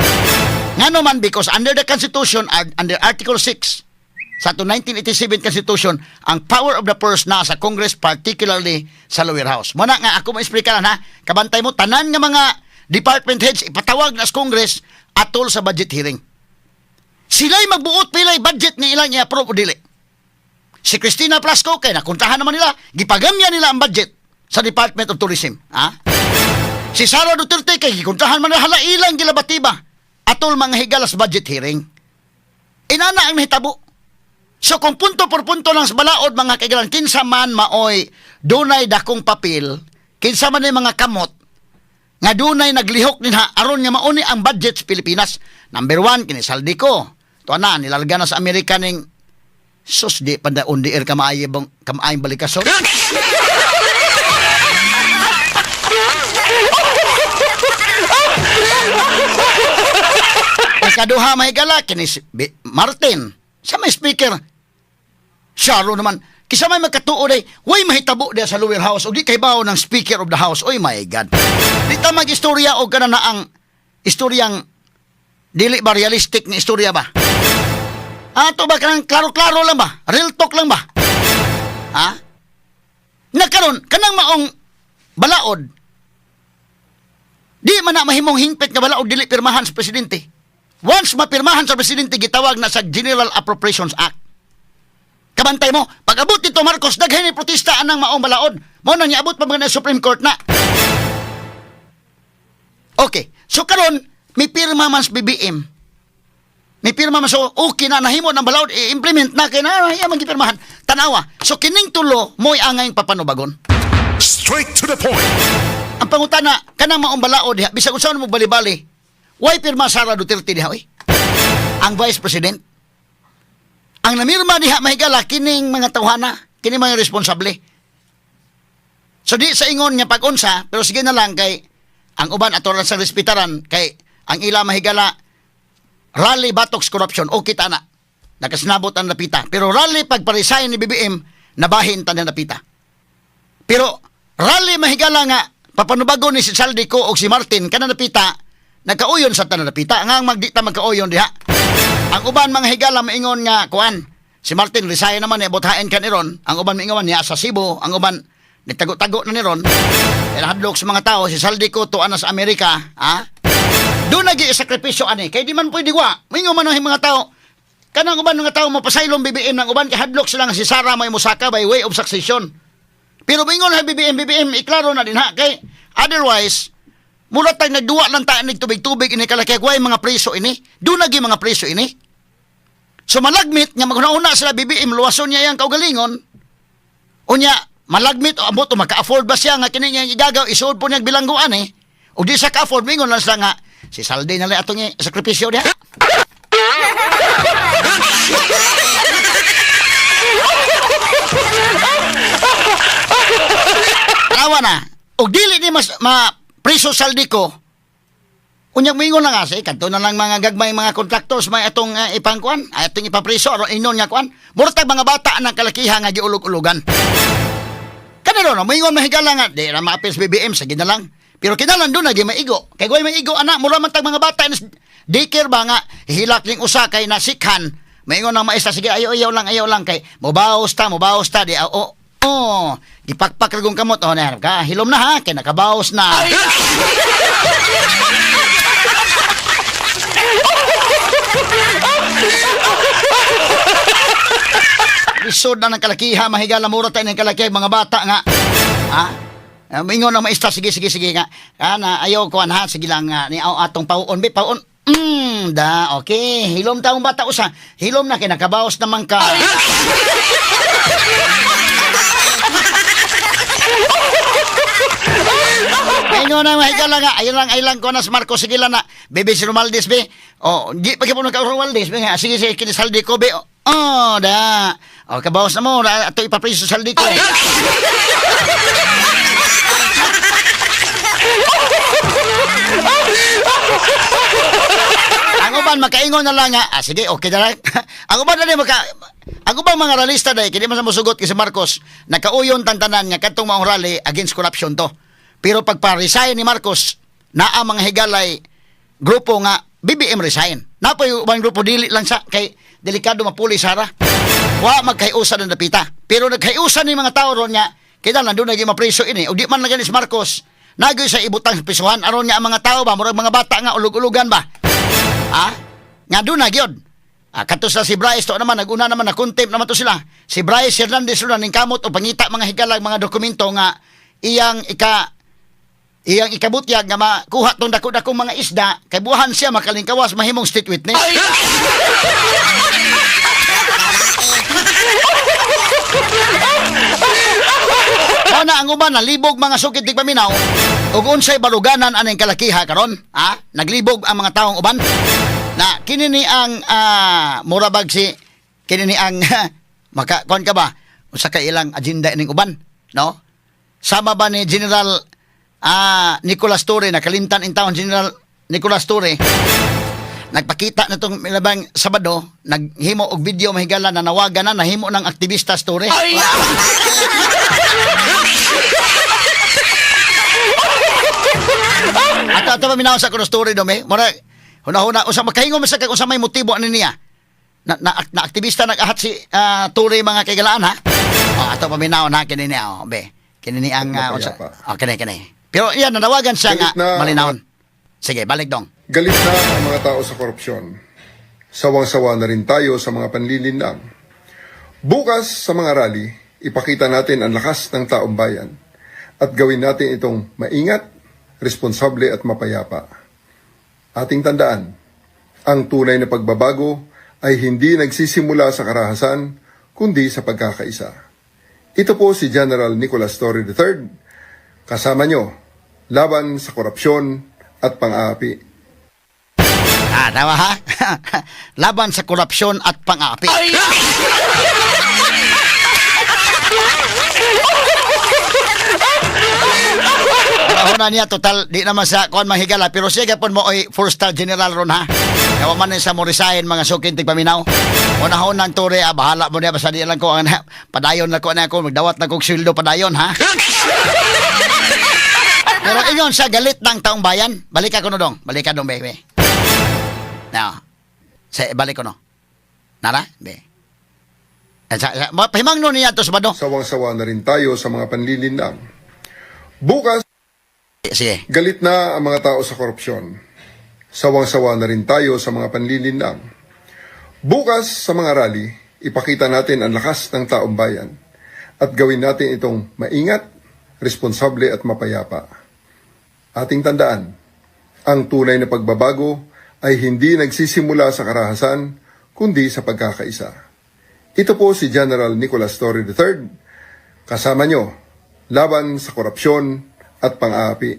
Ngano man, because under the Constitution, under Article 6 sa ato 1987 Constitution, ang power of the purse na sa Congress, particularly sa lower house. Muna nga ako mo-explicar ha, kabantay mo tanan nga mga department heads ipatawag na sa Congress atol sa budget hearing. Sila'y magbuot pilay budget ni ilang i-approve o dili. Si Cristina Blasco kay nakuntahan naman nila, gipagamya nila ang budget sa Department of Tourism. Ha? Si Sara Duterte kay gikuntahan man nila, hala ilang gilabatiba atol mga higala sa budget hearing. Inana ang nahitabo. So kung punto por punto lang sa balaod mga kaigalan, kinsa man maoy dunay dakong papel, kinsa man ay mga kamot nga dunay naglihok dinha aron nga mauni ang budget sa Pilipinas. Number one, kini Zaldy Co. To na, nilalga na sa Amerika ning sus di panda on the air kamaay bang kamaay balikason. Ikaduha, mahigala, kini si Martin sa may speaker. Siyaro naman. Kisa may magkatuo day, way mahitabo diya sa lower house o di kay bawo ng Speaker of the House. Oy my God. Di ta mag-istorya o kana na ang istoryang dili ba realistic ni istorya ba? Ato ba kanang klaro-klaro lang ba? Real talk lang ba? Ha? Nakaron kanang maong balaod di man na mahimong hingpit nga balaod dili pirmahan sa presidente. Once mapirmahan sa presidente, gitawag na sa General Appropriations Act. Kabantay mo, pag abot nito Marcos, daghan ni protesta anang maong balaod. Mo nang niabot pa mga na Supreme Court na. Okay, so karon may pirma man sa BBM. May pirma man, so okay na nahimo ng balaod, i-implement na kay na iya man gipirmahan. Tanawa. So kining tulo mo'y angayng papanubagon. Straight to the point. Ang pangutana, kanang maong balaod diha, bisag unsa mo bali-bali. Why pirma Sara Duterte diha oy? Ang Vice President. Ang namirma diha mahigala kining mga tawhana, kining mga responsable. So di sa ingon nga pag-unsa, pero sige na lang kay ang uban ato lang sa respetaran kay ang ila mahigala rally batok corruption, okay ta na. Nakasinabot ang napita. Pero rally pagpa-resign ni BBM, nabahin ta na napita. Pero rally mahigala nga papanubago ni si Zaldy Co o si Martin kana napita, nagkauyon sa tanan napita nga ang magdita magkauyon diha. Ang uban mga higala maingon nga kuan si Martin resign naman ni buthain kan iron. Ang uban maingon niya sa Cebu, ang uban nagtago-tago na ni ron. Kaya nahadlok sa mga tao si Zaldy Co tuan na sa Amerika, ha? Doon nagi sakripisyo ani kay di man pwede wa. Maingon man ang mga tao kanang uban mga tao mapasaylong BBM ng uban kay hadlok sila nga si Sara may musaka by way of succession. Pero mingon ha BBM, BBM, iklaro na din ha. Kay otherwise, mura tag nagduwa lang ta nig tubig-tubig ini kalaki way mga preso ini. Doon nagi mga preso ini. So malagmit nga maghuna-una sila BBM luwason niya yang kaugalingon. Unya malagmit o ambot o maka-afford ba siya nga kini nga igagaw isuod po niya bilangguan eh. O di sa ka-afford mingon lang sila nga si Saldi na lang atong sakripisyo diha. Tanawa na. Og dili ni mas ma preso Zaldy Co. Unya moingon na nga say kadto na lang mga gagmay mga contractors may atong ipangkuan, ay atong ipapreso aron inon nga kuan. Murtag mga bata ng kalakiha nga giulog-ulugan. Kanero no, moingon mahigala nga di ra maapil sa BBM sige na lang. Pero kinalan doon lagi maigo. Kay goy maigo ana mura man tag mga bata inis daycare ba nga hilak ning usa kay nasikhan. Maingon ang maestra sige ayo ayaw lang kay mobaos ta mobaos ta di oh, oh, gipakpak ra kong kamot oh na ka hilom na ha kay nakabaos na. Lisod na ng kalakiha, mahigala mura tayo ng kalakiha, mga bata nga. Ha? Mingon ang maestra, sige, sige, sige nga. Ah, na, ayaw ko, ha, sige lang, nga. Ni aw, atong pauon, be, pauon. Da, okay. Hilom taong bata usa. Hilom na, kinakabaos naman ka. Ayun na, mahigala nga. Ayun lang, ayun lang ko na si Marcos. Sige lang na. Bebe si Romaldes, be. Oh, di pa po nagka Romaldes, be. Nga. Sige, sige, kinisaldi ko, be. Oh, da. Oh, kabawas na mo. Da, ato ipapriso saldi ko. Ang uban makaingon na lang nga. Ah, sige, okay na lang. Ang uban na maka ang ubang mga ralista dai kini man sa mosugot kay si Marcos, nakauyon tantanan nga kadtong maong rally against corruption to. Pero pagpa-resign ni Marcos, naa mga higalay grupo nga BBM resign. Napoy ubang grupo dili lang sa kay delikado mapuli sara. Wa magkayusa ng dapita. Pero nagkayusa ni mga tao ron nga kinahanglan doon naging mapreso ini. O di man lang si Marcos, nagoy sa ibutang sa prisuhan aron nga ang mga tao ba murag mga bata nga ulug-ulugan ba. Ha? Nga doon na gyud. Ah, kato sila si Bryce to naman naguna naman na contempt naman to sila. Si Bryce Hernandez ron ning kamot o pangita mga higalag mga dokumento nga iyang ika iyang ikabutyag nga makuha tong dako-dakong mga isda kay buhan siya makalingkawas mahimong state witness. Mao na ang uban nalibog mga sukit di paminaw ug unsay baruganan aning kalakiha karon ha naglibog ang mga taong uban na kini ni ang murabag si kini ni ang maka kuan ka ba usa ka ilang agenda ining uban no sama ba ni General Nicolas Torre nakalimtan in town General Nicolas Torre nagpakita na tong milabang Sabado naghimo og video mahigala na nawagan na nahimo ng aktivista story. Ato ato pa minaw sa kuno story do me. Mura huna-huna usa makahingom sa kag unsa may motibo ani niya. Na, na, na aktivista nag-ahat si Torre mga kaigalaan ha. Oh, ato pa minaw na kini niya oh, be. Kini ni ang unsa. Mapayapa. Oh, kini kini. Pero yan nanawagan siya nga Galit na- malinawon. Sige, balik dong. Galit na ang mga tao sa korupsyon. Sawang-sawa na rin tayo sa mga panlilinlang. Bukas sa mga rally, ipakita natin ang lakas ng taong bayan at gawin natin itong maingat, responsable at mapayapa. Ating tandaan, ang tunay na pagbabago ay hindi nagsisimula sa karahasan, kundi sa pagkakaisa. Ito po si General Nicolas Torre III, kasama nyo, laban sa korupsyon at pang-aapi. Ah, tama ha? Laban sa korupsyon at pang-aapi. Panahon na niya, total, di naman sa kuan mahigala. Pero sige pon mo, oy, four-star general ron ha. Kawa man sa mo resign, mga sukin tigpaminaw. Unahon ng tore, ah, bahala mo niya. Basta di lang ko, ang, padayon na ko na ako, magdawat na kong sweldo padayon ha. Pero ingon sa galit ng taong bayan, balik ako no dong. Balik ka dong, bebe. Now, sa balik ko no. Nara, be. Eh, Pahimang no niya to sa bado. Sawang-sawa na rin tayo sa mga panlilinlang. Bukas, Sige. galit na ang mga tao sa korupsyon. Sawang-sawa na rin tayo sa mga panlilinlang. Bukas sa mga rally, ipakita natin ang lakas ng taong bayan at At gawin natin itong maingat, responsable at mapayapa. Ating tandaan, ang tunay na pagbabago ay hindi nagsisimula sa karahasan, kundi sa pagkakaisa. Ito po si General Nicolas Torre III, kasama nyo, laban sa korupsyon at pang-aapi.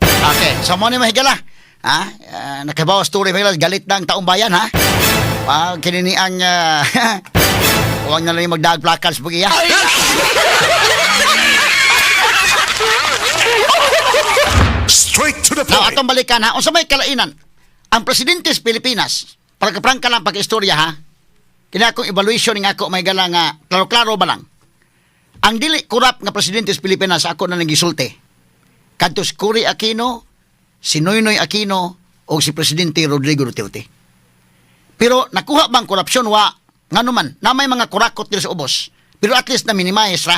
Okay, so mo ni mahigala. Ha? Nakabawas story mahigala, galit na ang taong bayan ha. Ah, kini ni ang huwag na lang yung magdaag placards pag iya. Straight to the Now, point. atong balikan ha. Unsa may kalainan? Ang presidente sa Pilipinas, para kaprangka lang pag-istorya ha. Kini akong evaluation nga ako may gala nga klaro-klaro ba lang. Ang dili kurap nga presidente sa Pilipinas ako na nang gisulti. Kadto si Cory Aquino, si Noynoy Aquino o si Presidente Rodrigo Duterte. Pero nakuha bang korupsyon wa ngano man na may mga kurakot diri sa ubos. Pero at least na minimize ra.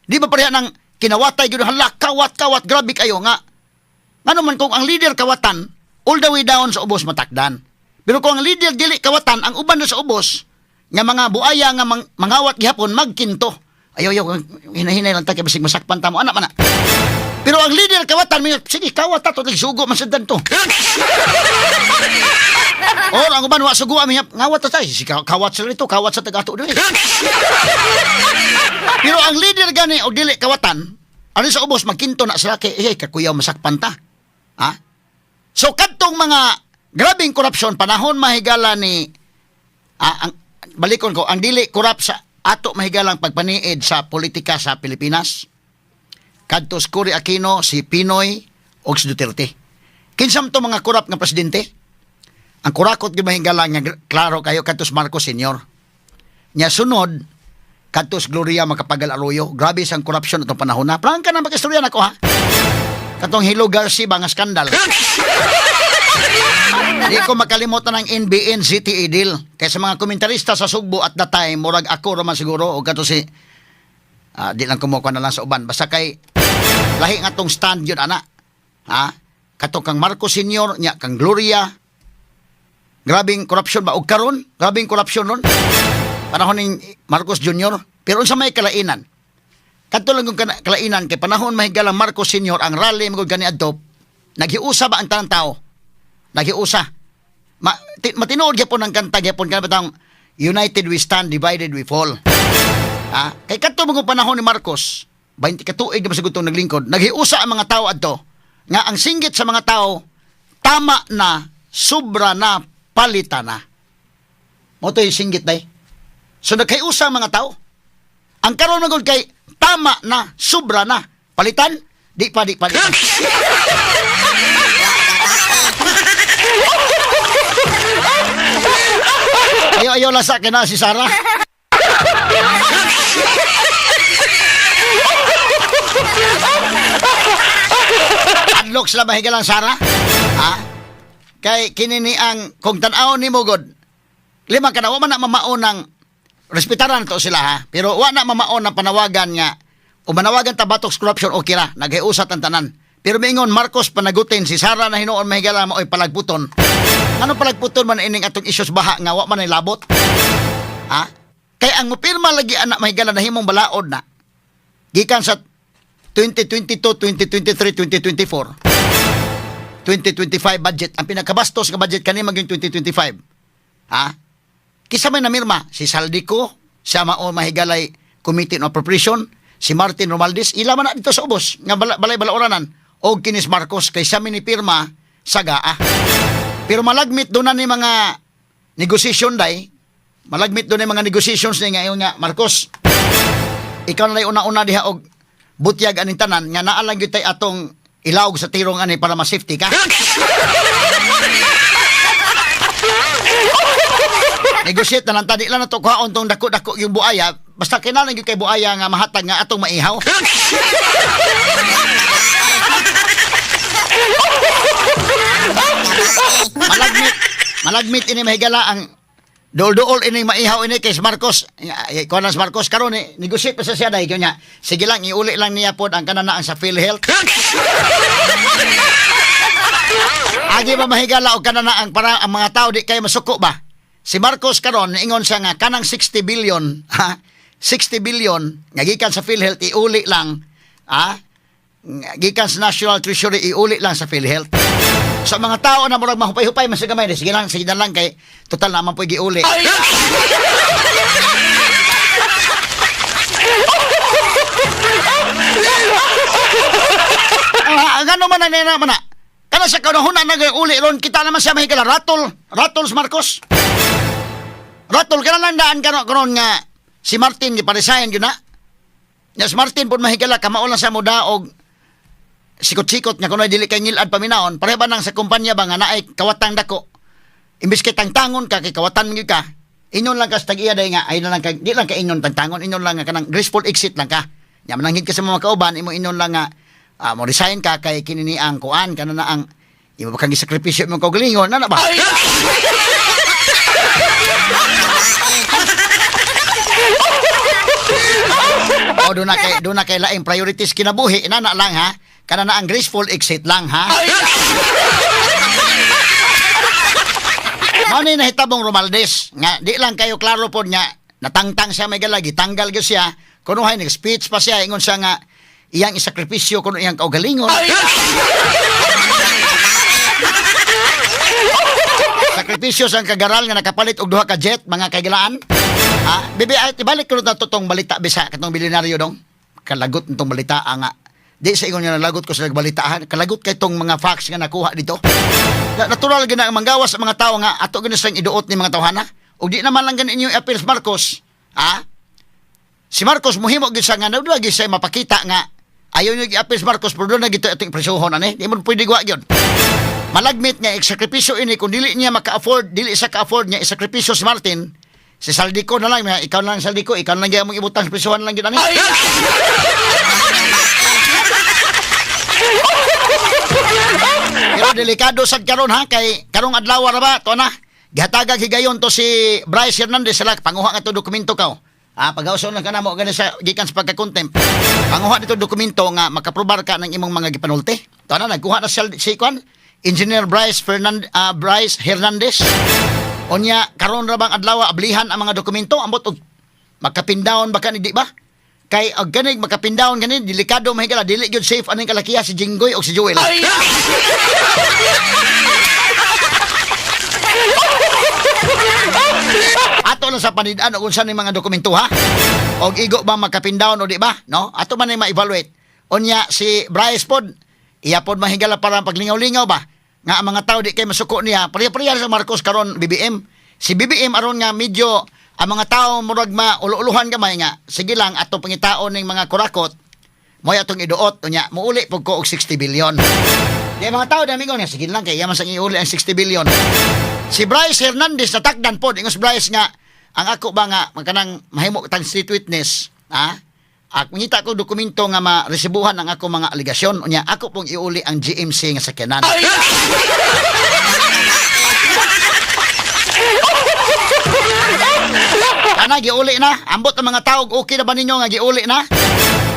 Di ba pareha ng kinawatay gyud, hala, kawat kawat, grabe kayo nga. Ngano man kung ang leader kawatan, all the way down sa ubos matakdan. Pero kung ang leader dili kawatan, ang uban na sa ubos nga mga buaya nga mangawat gihapon magkinto. Ayaw, ayaw, hinahinay lang ta kay basig masakpan ta mo anak man na. Pero ang leader kawatan, may, sige, kawat ta to, sugo man sa to. Or ang uban wa sugo ami ngawat ta tayo. Si kawat sila rito, kawat sa taga-ato diri. Pero ang leader gani og dili kawatan, ano sa ubos magkinto na sila kay eh kakuyaw masakpan ta. Ha? So kadtong mga grabeng korupsyon panahon mahigala ni ang balikon ko ang dili korap sa ato mahigalang pagpaniid sa politika sa Pilipinas. Kadto si Cory Aquino, si PNoy og si Duterte. Kinsa man to mga korap nga presidente? Ang kurakot gyud mahigala nga klaro kayo kadto si Marcos Sr. Nya sunod kadto si Gloria Macapagal Arroyo. Grabe sang korupsyon atong panahon na. Prangka na makistorya nako ha. Katong Hilo Garcia ba nga skandal. Di ko makalimutan ang NBN ZTE deal. Kaya sa mga komentarista sa Sugbo at that time, murag ako raman siguro o kato si di lang kumukuha na lang sa uban. Basta kay lahi nga tong stand yun ana. Ha? Kato kang Marcos Sr., nya kang Gloria. Grabing corruption ba? Og karon, grabing corruption ron. Panahon ning Marcos Jr. Pero unsa may kalainan? Kadto lang kung kalainan kay panahon mahigalang Marcos Sr. ang rally magud gani adto, naghiusa ba ang tanang tao? Naghiusa. Matinuod gyapon ang kanta gyapon kana batang "United we stand, divided we fall." Ha? Kay kadto mga panahon ni Marcos, 20 ka tuig na siguro itong naglingkod, naghiusa ang mga tao adto nga ang singgit sa mga tao, "Tama na, sobra na, palitan na." Mao to yung singgit day. So naghiusa ang mga tao. Ang karon man gud kay tama na, sobra na. Palitan? Di pa, di pa, di pa. Ayaw, ayaw lang sa akin na si Sarah. Adlok sila mahigalang Sarah. Ha? Kay kini ni ang kung tan-aw ni mo god. Lima ka na, wa man na mamaon ng respetaran to sila ha. Pero wa na mamaon ng panawagan nga o manawagan ta batok sa corruption, okay ra, naghiusat ang tanan. Pero miingon Marcos panagutin si Sara na hinuon mahigala maoy palagputon. Ano palagputon man ining atong issues baha nga wa man ay labot? Ha? Kay ang mupirma lagi anak mahigala nahimong balaod na. Gikan sa 2022, 2023, 2024. 2025 budget. Ang pinakabastos nga budget kani maging 2025. Ha? Kisa may namirma, si Zaldy Co, siya mao mahigalay Committee on Appropriation, si Martin Romualdez, ila man na dito sa ubos, nga balay balaoranan, og kinis Marcos, kay siya minipirma sa GAA. Pero malagmit doon na ni mga negosasyon day, malagmit doon ni mga negotiations ni ngayon nga, "Marcos, ikaw na lang una-una diha og butyag aning tanan nga naa lang gyud tay atong ilawog sa tirong ani para ma-safety ka. Negotiate na lang ta, di lang nato kuhaon tong dako-dako yung buaya, basta kinahanglan gyud kay buaya nga mahatag nga atong maihaw." Malagmit, malagmit ini mahigala ang duol-duol ini maihaw ini kay si Marcos. Kuha na si Marcos karon eh, negotiate pa sa siya dahil niya. Sige lang, iuli lang niya pod ang kananaan sa PhilHealth. Agi ba mahigala og kanana ang para ang mga tao di kay masuko ba? Si Marcos karon niingon siya nga kanang 60 billion ha. 60 billion nga gikan sa PhilHealth iuli lang, nga gikan sa National Treasury iuli lang sa PhilHealth. Sa mga tao na murag mahupay-hupay man sa gamay, sige na lang kay total naman po giuli. Ah, ngano man na nena man na. Kana sa kanahon na nag-uli ron kita naman siya mahigala ratol, ratol sa Marcos. Ratol kana lang daan kano karon nga si Martin giparesign gyud na. Nya si Martin pud mahigala kamao lang sa muda og sikot-sikot nga kunoy dili kay ngilad paminawon, pareha ba nang sa kumpanya ba nga naay kawatang dako. Imbis kay tangtangon ka kay kawatan gyud ka. Ingon lang ka sa tag-iya day nga ay na lang ka, di lang ka ingon tangtangon, ingon lang nga kanang graceful exit lang ka. Nya mananghid ka sa mga kauban, imo ingon lang nga mo resign ka kay kini ni ang kuan kana na ang imo ba kang gisakripisyo imong kaugalingon na na ba? O doon na kay laing priorities kinabuhi inana lang ha. Kana na ang graceful exit lang ha. Mao ni nahitabong Romaldes nga di lang kayo klaro pod nga natangtang siya may galagi tanggal gyud siya, kunuhay nag-speech pa siya, ingon siya nga iyang isakripisyo kuno iyang kaugalingon. Sakripisyo sa kagaral nga nakapalit og duha ka jet, mga kaigalaan. Ah, bibi ay ibalik ko na to tong balita bisa katong bilyonaryo dong. Kalagot nitong balita nga. Di sa ingon nga nalagot ko sa nagbalita. Kalagot kay tong mga facts nga nakuha dito. Natural gina ang manggawas sa mga tao nga ato gina silang iduot ni mga tawhana. Ug di naman lang ganin inyo i-appeal sa Marcos. Ha? Si Marcos muhimo gyud siya nga na gyud siya mapakita nga ayaw niyo i-appeal sa Marcos pero doon na gito atong presuhon ani. Di mo pwede gwa gyud. Malagmit nga eksakripisyo ini kung dili niya maka-afford, dili siya ka-afford niya isakripisyo si Martin, si Saldico na lang, ikaw na lang Saldico, ikaw na lang gyud mong ibutang sa presuhan lang gyud ani. Pero delikado sad karon ha kay karong adlaw ra ba to na. Gihatagag higayon to si Bryce Hernandez sila panguha nga to dokumento kaw. Ah, pagauson lang ka na mo gani sa gikan sa pagka-contempt. Panguha dito dokumento nga makaprobar ka ng imong mga gipanulti. To na nagkuha na siya si kwan Engineer Bryce Fernand Bryce Hernandez. Unya karon ra bang adlaw ablihan ang mga dokumento ambot og makapindown ba ka ni di ba? Kay og ganig makapindown gani delikado mahigala dili gyud safe aning kalakiha si Jinggoy og si Joel. Ato lang sa panid-an og unsa ning mga dokumento ha. Og igo ba makapindown o di ba? No? Ato man ning ma-evaluate. Unya si Bryce pod iya pod mahigala para paglingaw-lingaw ba nga ang mga tao di kay masuko niya. Pareha-pareha sa Marcos karon BBM. Si BBM aron nga medyo ang mga tao murag ma ulo-uluhan gamay nga sige lang atong pangitaon ning mga kurakot mo'y atong iduot unya muuli pud ko og 60 billion. Di mga tao dami ko nga sige lang kay iya man sang iuli ang 60 billion. Si Bryce Hernandez natakdan pod ingos Bryce nga ang ako ba nga magkanang mahimo tang street witness ha. Ak mangita ko dokumento nga maresibuhan ang ako mga aligasyon unya ako pong iuli ang GMC nga sakyanan. Ana giuli na. Ambot ang mga tao okay na ba ninyo nga giuli na?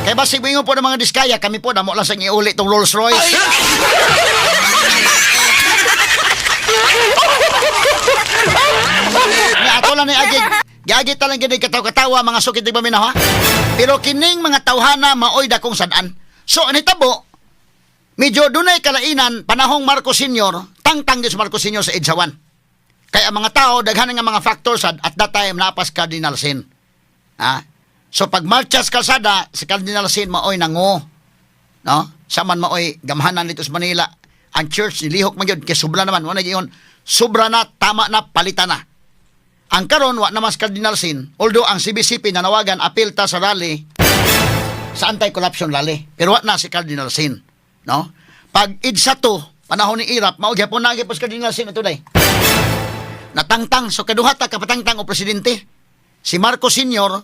Kay basig moingon po ng mga diskaya kami po damo lang sang iuli tong Rolls Royce. Nga ato lang ni Agig. Giagi ta lang gid kataw-katawa mga sukit di paminaw ha. Pero kining mga tawhana maoy dakong sad-an. So ani tabo medyo dunay kalainan panahong Marcos Sr., tangtang gyud si Marcos Sr. sa EDSA 1. Kaya ang mga tao daghan nga mga factors sad at that time napas Cardinal Sin. Ha? So pag marcha sa kalsada si Cardinal Sin maoy nango. No? Sa man maoy gamhanan dito sa Manila. Ang church nilihok man gyud kay sobra naman wa na giingon sobra na, tama na, palitan na. Ang karon wa naman si Cardinal Sin, although ang CBCP nanawagan appeal ta sa rally sa anti-corruption rally. Pero wa na si Cardinal Sin, no? Pag EDSA 2, panahon ni Erap, mao gyapon na gyapon si Cardinal Sin ato day. Natangtang so kaduha ta kapatangtang og presidente. Si Marcos Sr.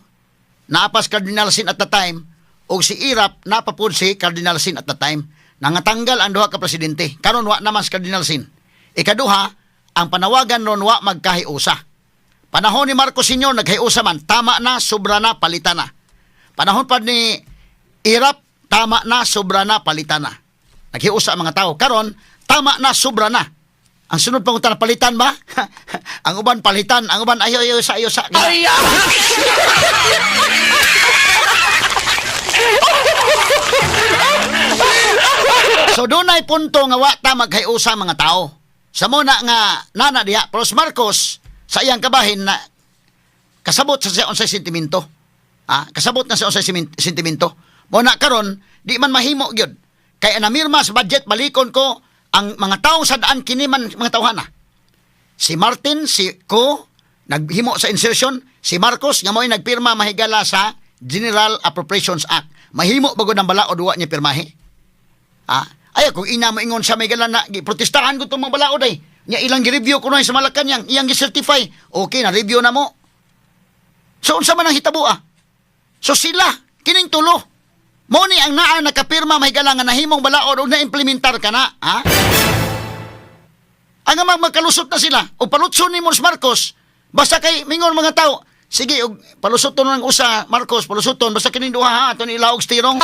naapas Cardinal Sin at the time ug si Erap napapud si Cardinal Sin at the time. Nangatanggal ang duha ka presidente. Karon wa naman si Cardinal Sin. Ikaduha, ang panawagan ron wa magkahiusa. Panahon ni Marcos Sr. naghiusa man, tama na, sobra na, palitan na. Panahon pa ni Erap, tama na, sobra na, palitan na. Naghiusa ang mga tao. Karon, tama na, sobra na. Ang sunod pang utan, palitan ba? Ang uban palitan, ang uban ayo ayo sa ayo sa. Ay! So dunay punto nga wa ta maghiusa mga tao. Sa muna nga nana diha, pero si Marcos sa iyang kabahin na kasabot sa siya unsay sentimento. Ah, kasabot na siya unsay sentimento. Mo na karon di man mahimo gyud. Kay namirma sa budget, balikon ko ang mga tao sa daan, kini man mga tawhana. Si Martin, si ko naghimo sa insertion, si Marcos nga mo'y nagpirma, mahigala, sa General Appropriations Act. Mahimo bagod ang balaod wa niya pirmahe? Ah, ay kung ina mo ingon sa may gala na giprotestahan ko tong mga balaod ay. Nya ilang gi-review kuno sa Malacañang, iyang gi-certify. Okay na review na mo. So unsa man ang hitabo ah? So sila kining tulo. Mo ni ang naa nakapirma, mahigala, nga nahimong balaod ug na-implementar ka na, ha? Ang magkalusot na sila o palutson ni Mons Marcos basta kay mingon mga tao, sige og palusoton ng usa Marcos, palusoton basta kining duha ha, ato ni ilaog tirong.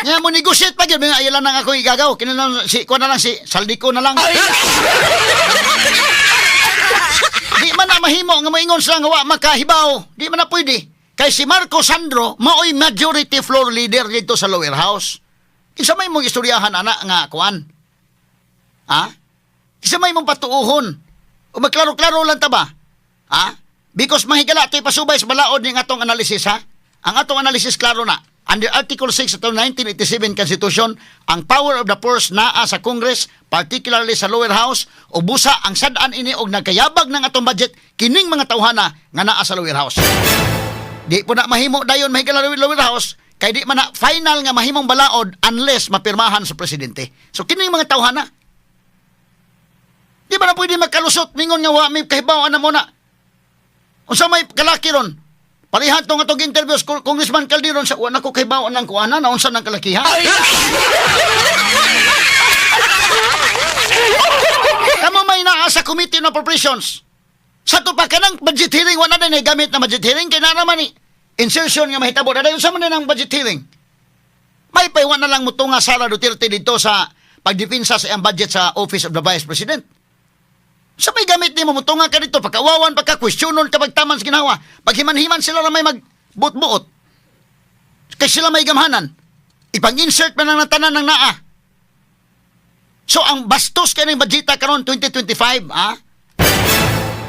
Nga mo negotiate pa gyud, mga ayaw lang ako igagaw. Kini lang si kuan na lang, si Zaldy Co na lang. Di man na mahimo nga moingon sila nga wa makahibaw. Di man na pwede. Kay si Marco Sandro maoy majority floor leader dito sa lower house. Kinsa may mong istoryahan ana nga kuan? Ha? Kinsa may mong patuuhon? O magklaro-klaro lang ta ba? Ha? Because mahigala ito'y pasubay sa balaod ning atong analysis ha. Ang atong analysis klaro na. Under Article 6 of the 1987 Constitution, ang power of the purse naa sa Congress, particularly sa lower house, o busa ang sad-an ini og nagkayabag ng atong budget kining mga tawhana nga naa sa lower house. Di po na mahimo dayon, mahigala, lower house kay di man na final nga mahimong balaod unless mapirmahan sa presidente. So kining mga tawhana. Di ba na pwede magkalusot mingon nga wa may kahibaw na mo na? Unsa may kalaki ron? Parihan tong atong interview sa Congressman Calderon sa wa na ko kahibaw ng kuana na unsa nang kalakihan. Kamo may naa sa Committee on Appropriations. Sa to pa kanang budget hearing, wala na gamit na budget hearing kay naa naman ni insertion nga mahitabo na dayon sa man ang budget hearing. May paywan na lang mo nga Sara Duterte dito sa pagdepensa sa iyang budget sa Office of the Vice President. Sa may gamit nimo mutunga ka dito, pagkawawan, pagka-questionon ka, pagtaman sa ginawa, paghiman-himan sila na may magbuot-buot. Kay sila may gamhanan. Ipang-insert man ang tanan ng naa. So ang bastos kay ng budgeta karon 2025, ha?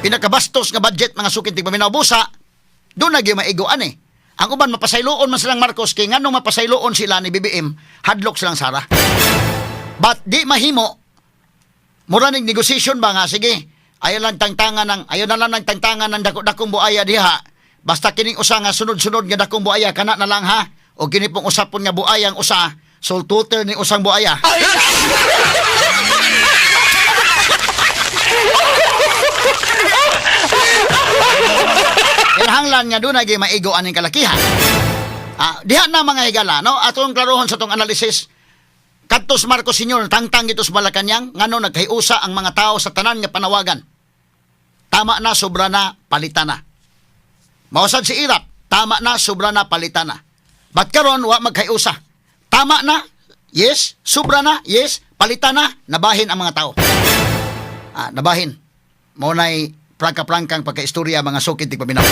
Pinakabastos nga budget, mga suking tigpaminaw, busa doon na gyud maigoan eh. Ang uban mapasayloon man silang Marcos kay nganong mapasayloon sila ni BBM, hadlok silang Sara. But di mahimo mura ning negotiation ba nga sige, ayaw na lang ng tangtangan ng dako-dakong buaya diha. Basta kining usa nga sunod-sunod nga dakong buaya kana na lang ha. O kini pong usapon nga buayang usa, sultuter ni usang buaya. Kinahanglan nga doon ay maigo aning kalakihan. Ah, diha na, mga higala, no? Atong klarohon sa tong analysis. Kadtos Marcos Sr. tangtang ito sa Malacañang, ngano nagkahiusa ang mga tao sa tanan nga panawagan. Tama na, sobra na, palitan na. Mausad si Erap, tama na, sobra na, palitan na. But karon wa magkahiusa. Tama na, yes, sobra na, yes, palitan na, nabahin ang mga tao. Ah, nabahin. Mao nay prangka-prangkang pagkaistorya, mga sukid tigpaminaw.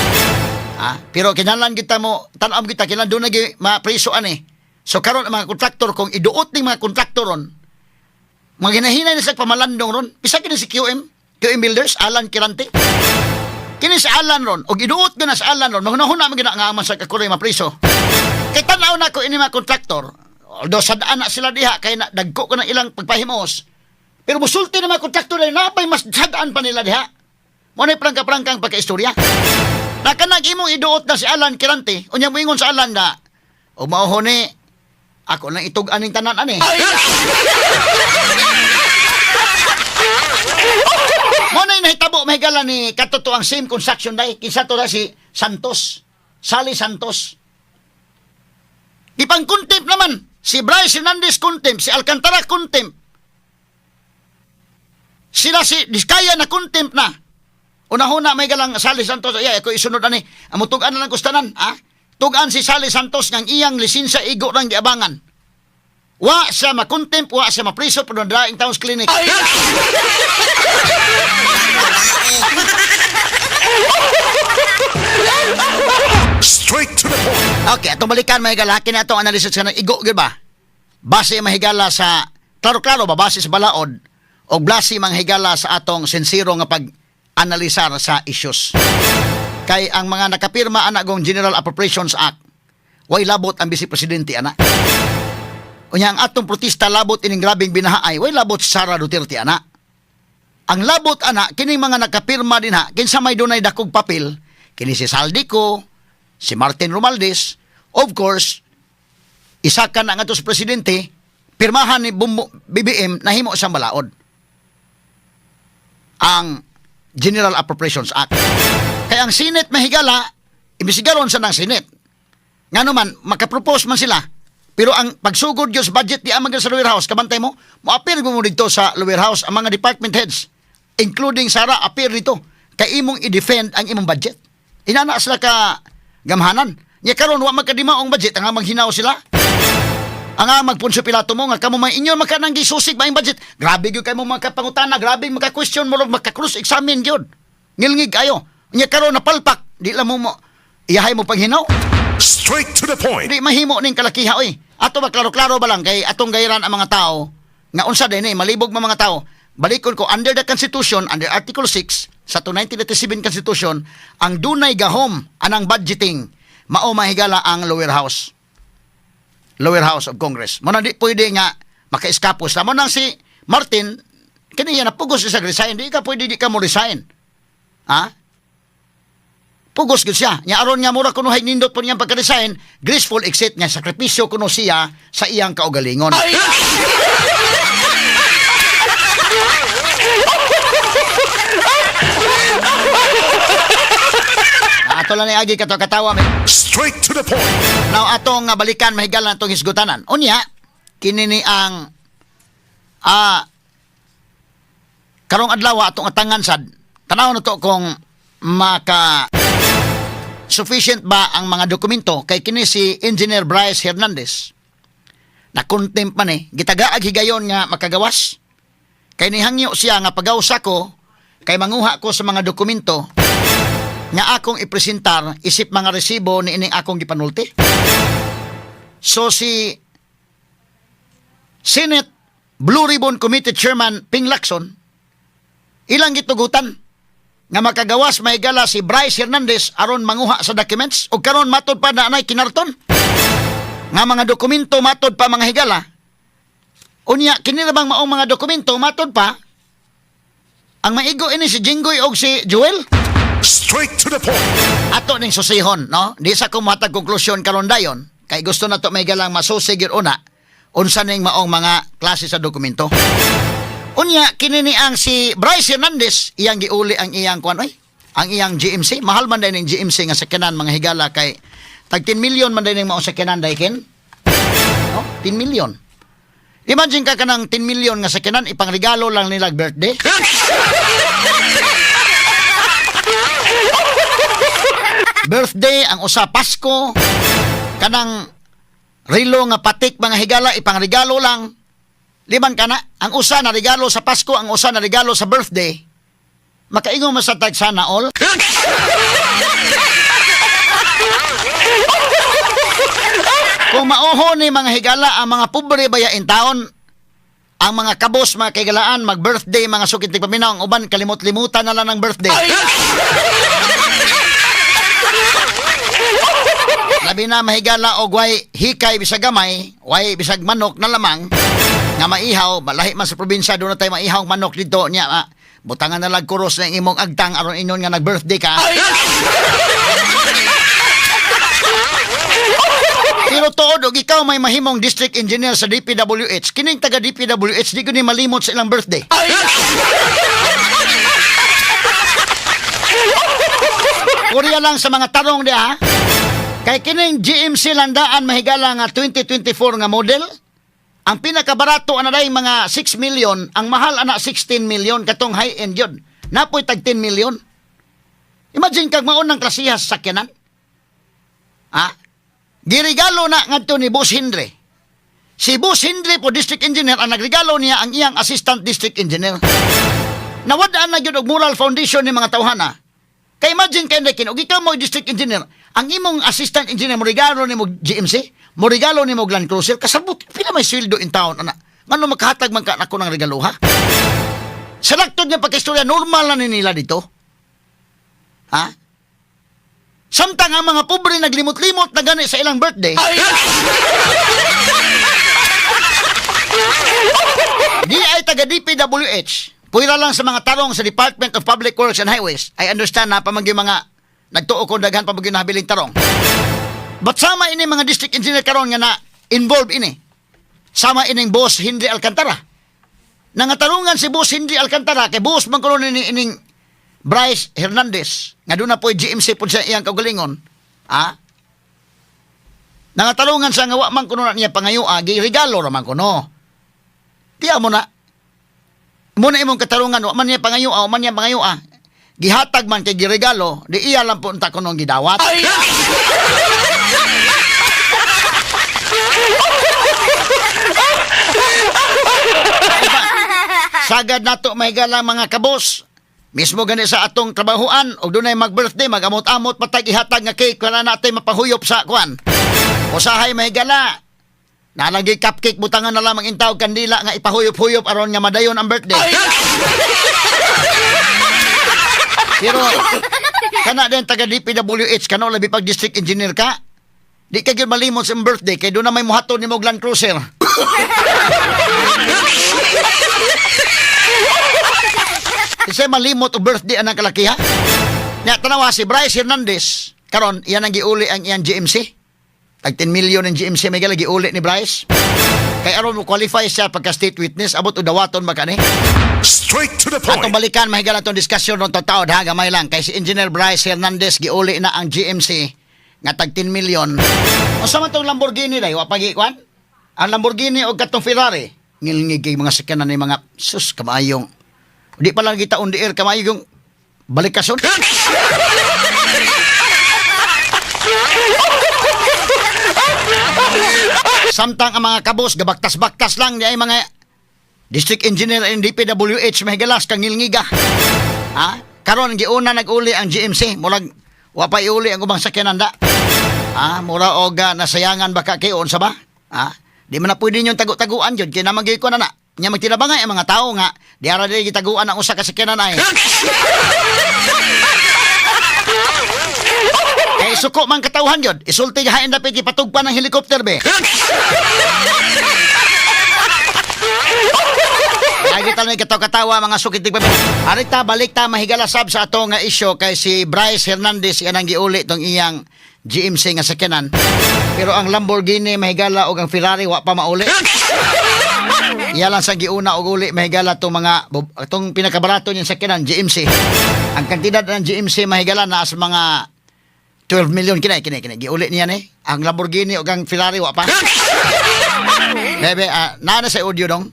Ah, pero kinahanglan kita mo tan-am kita kinahanglan doon nagi mapriso ani. So karon ang mga kontraktor, kung iduot ning mga kontraktor ron, mga ginahinay na sa pamalandong ron, bisa kini si QM, QM Builders, Alan Quirante. Kini si Alan ron, og iduot na sa Alan ron, mahunahuna man gina nga man sa kakuray mapriso. Kay tan-aw na ko ini mga kontraktor, although sadaan na sila diha kay na, dagko ko na ilang pagpahimos. Pero musulti na mga kontraktor na napay mas sadaan pa nila diha. Mo na prangka-prangkang pagkaistorya. Na kanang imong iduot na si Alan Quirante, unya moingon sa Alan na, o mao ni, ako lang itug aning tanan ani. Mo na nahitabo, mahigala, ni katoto ang same construction day kinsa to na si Santos, Sally Santos. Ipang contempt naman si Bryce Hernandez, contempt si Alcantara, contempt sila si Diskaya na contempt na. Unahuna may galang Sally Santos ay ako isunod ani. Amo tug-an na lang kustanan, ha? Tug-an si Sally Santos ngang iyang lisensya igo rang giabangan. Wa siya makontempt, wa siya mapriso, pero daing Towns Clinic. Okay, atong balikan, mga higala, kini atong analysis ka ng igo, gyud ba? Base, mahigala, sa klaro-klaro ba, base sa balaod o base, mga higala, sa atong sinsero nga pag-analisar sa issues. Kay ang mga nakapirma ana gong General Appropriations Act, way labot ang vice presidente ana. Unya ang atong protesta labot ining grabeng binaha ay way labot si Sara Duterte ana. Ang labot ana kining mga nakapirma dinha, kinsa may dunay dakog papel, kini si Zaldy Co, si Martin Romualdez, of course, isa ka na nga to sa presidente, pirmahan ni Bumbo, BBM, nahimo siyang balaod ang General Appropriations Act. Kaya ang Senate, mahigala, imbisigaron sa ng Senate. Nga naman, makapropose man sila. Pero ang pagsugod gyud sa budget di amang sa lower house, kabantay mo, mo-appear mo dito sa lower house ang mga department heads, including Sara, appear dito. Kay imong i-defend ang imong budget. Inana sila ka gamhanan. Nya karon wa magkadimaong budget, ang maghinaw sila. Ang nga magpunso Pilato mo nga kamo may inyo maka nang gisusig ba ang budget. Grabe gyud kay mo makapangutana, grabe maka-question mo, maka-cross examine gyud. Ngilngig kayo. Nya karon napalpak, di lang mo mo iyahay mo paghinaw. Straight to the point. Di mahimo ning kalakiha oy. Ato ba klaro-klaro ba lang kay atong gayran ang mga tao nga unsa din eh malibog man mga tao. Balikon ko under the Constitution, under Article 6 sa to 1987 Constitution, ang dunay gahom anang budgeting mao, mahigala, ang lower house. Lower House of Congress. Mo na di pwede nga maka-eskapo sila. Mo nang si Martin kini na pugos siya sa resign. Di ka pwede di ka mo resign. Ha? Pugos gyud siya. Nya aron nga mura kuno hay nindot po niyang pagka-resign, graceful exit nga sakripisyo kuno siya sa iyang kaugalingon. Ato lang ni agi kato katawa. Straight to the point. Now atong nga balikan, mahigala, na atong hisgutanan. Unya, kini ni ang karong adlaw atong atangan sad. Tanaw na to kung maka sufficient ba ang mga dokumento kay kini si Engineer Bryce Hernandez na contempt man eh. Gitagaag higayon nga makagawas. Kay nihangyo siya nga pagawsa ko kay manguha ko sa mga dokumento nga akong ipresentar isip mga resibo ni ining akong gipanulti. So si Senate Blue Ribbon Committee Chairman Ping Lacson ilang gitugutan nga makagawas, mahigala, si Bryce Hernandez aron manguha sa documents o karon matod pa na anay kinarton nga mga dokumento, matod pa, mga higala. Unya kini ra bang maong mga dokumento, matod pa, ang maigo ini si Jinggoy og si Joel. Straight to the point. Ato ning susihon, no? Di sa ko mohatag konklusyon karon dayon kay gusto na to may galang masusi gyud una unsa ning maong mga klase sa dokumento. Unya kini ni ang si Bryce Hernandez iyang giuli ang iyang kuan oy, ang iyang GMC. Mahal man day ning GMC nga sakyanan, mga higala, kay tag 10 million man day ning maong sakyanan dayken, no? 10 million. Imagine ka kanang 10 million nga sakyanan ipangregalo lang nila birthday. Birthday ang usa, Pasko, kanang relo nga Patek, mga higala, ipangregalo lang liban kana ang usa na regalo sa Pasko, ang usa na regalo sa birthday. Makaingon man sa tag sana all. Kung mauho ni, mga higala, ang mga pobre baya in taon, ang mga kabos, mga kaigalaan, mag-birthday, mga sukit ni paminaw, ang uban kalimot-limutan na lang ng birthday. Labi na, mahigala, og way hikay bisag gamay, way bisag manok na lamang nga maihaw, malahi man sa probinsya, doon na tayo maihaw manok dito niya. Butangan na lang kuros na imong agtang aron inon nga nag-birthday ka. Pero tuod og ikaw may mahimong district engineer sa DPWH, kining taga DPWH di ko ni malimot sa ilang birthday. Korea lang sa mga tarong di ha. Kay kining GMC landaan, mahigala, nga 2024 nga model, ang pinakabarato ana day mga 6 million, ang mahal ana 16 million katong high-end yun. Napoy tag 10 million. Imagine kag maon ng klasiha sa sakyanan. Ha? Girigalo na ngadto ni Boss Hendre. Si Boss Hendre po, district engineer, ang nagregalo niya ang iyang assistant district engineer. Nawadaan na gyud og moral foundation ni mga tawhana. Kay imagine kay Nekin, og ikaw mo district engineer, ang imong assistant engineer mo regalo nimo GMC, mo regalo nimo Land Cruiser, kasabot pila may sweldo in town ana. Ngano makahatag man ka nako ng regalo, ha? Sa laktod nga pagkistorya, normal na ni nila dito. Ha? Samtang ang mga pobre naglimot-limot na gani sa ilang birthday. Di ay taga DPWH. Puwira lang sa mga tarong sa Department of Public Works and Highways. I understand na pamagyo mga nagtuo ko daghan pamagyo nahabiling tarong. But sama ini mga district engineer karon nga na involved ini. Sama ining boss Henry Alcantara. Nangatarungan si boss Henry Alcantara kay boss man kuno ni ining Bryce Hernandez nga doon na po'y GMC po sa iyang kaugalingon. Ah? Nangatarungan sa nga wa man kuno na niya pangayoa, giregalo ra man kuno. Tiya mo na. Muna imong katarungan, wa man niya pangayoa, wa man niya pangayoa. Gihatag man kay giregalo, di iya lang po unta kunong gidawat. Sagad nato mahigala mga kabos. Mismo gani sa atong trabahuan og dunay mag-birthday, magamot-amot patag ihatag nga cake para natin mapahuyop sa kuan. Usahay mahigala. Nalagi cupcake butangan na lamang intaw kandila nga ipahuyop-huyop aron nga madayon ang birthday. Pero kana din taga DPWH kano labi pag district engineer ka. Di ka gyud malimot sa imong birthday kay doon na may muhaton nimo og Land Cruiser. Kasi malimot og birthday anang kalaki ha. Nya tanawa si Bryce Hernandez karon iyan ang giuli ang iyang GMC. Tag 10 million ang GMC may gala giuli ni Bryce. Kay aron mo qualify siya pagka state witness abot og dawaton ba kani? Straight to the Atong point. balikan mahigala atong diskusyon ron taon ha, gamay lang kay si Engineer Bryce Hernandez giuli na ang GMC nga tag 10 million. Unsa man tong Lamborghini day wa pagi kwan? Ang Lamborghini og katong Ferrari ngilngig kay mga sakyanan ni mga sus kamayong. Di pa lang kita on the air kamayong balikason. Samtang ang mga kabos gabaktas-baktas lang di ay mga District Engineer and DPWH mahigalas kang ngilngiga. Ha? Karon giuna nag-uli ang GMC, murag wa pa iuli ang ubang sakyanan da. Ha? Mura og nasayangan baka kay unsa ba? Ha? Di man na pwede ninyong tagu-taguan jud kay naman gyud ko na na. Nya magtinabangay ang mga tao nga di ara dili gitaguan ang usa ka sakyanan ay. Kay suko man katawhan jud, isulti hain dapit gipatugpan ng helicopter be. Lagi tayo katawa-katawa mga sukit tigpamit. Arita, balik ta mahigala sab sa ato nga isyo kay si Bryce Hernandez yan ang giuli tong iyang GMC nga sakyanan. Pero ang Lamborghini mahigala og ang Ferrari wa pa mauli. Iya lang sa giuna og uli mahigala tong mga tong pinakabarato niyang sakyanan GMC. Ang kantidad ng GMC mahigala naa sa mga 12 million kini kini kini giuli niya ni. Ang Lamborghini og ang Ferrari wa pa. Bebe, naa na sa audio dong.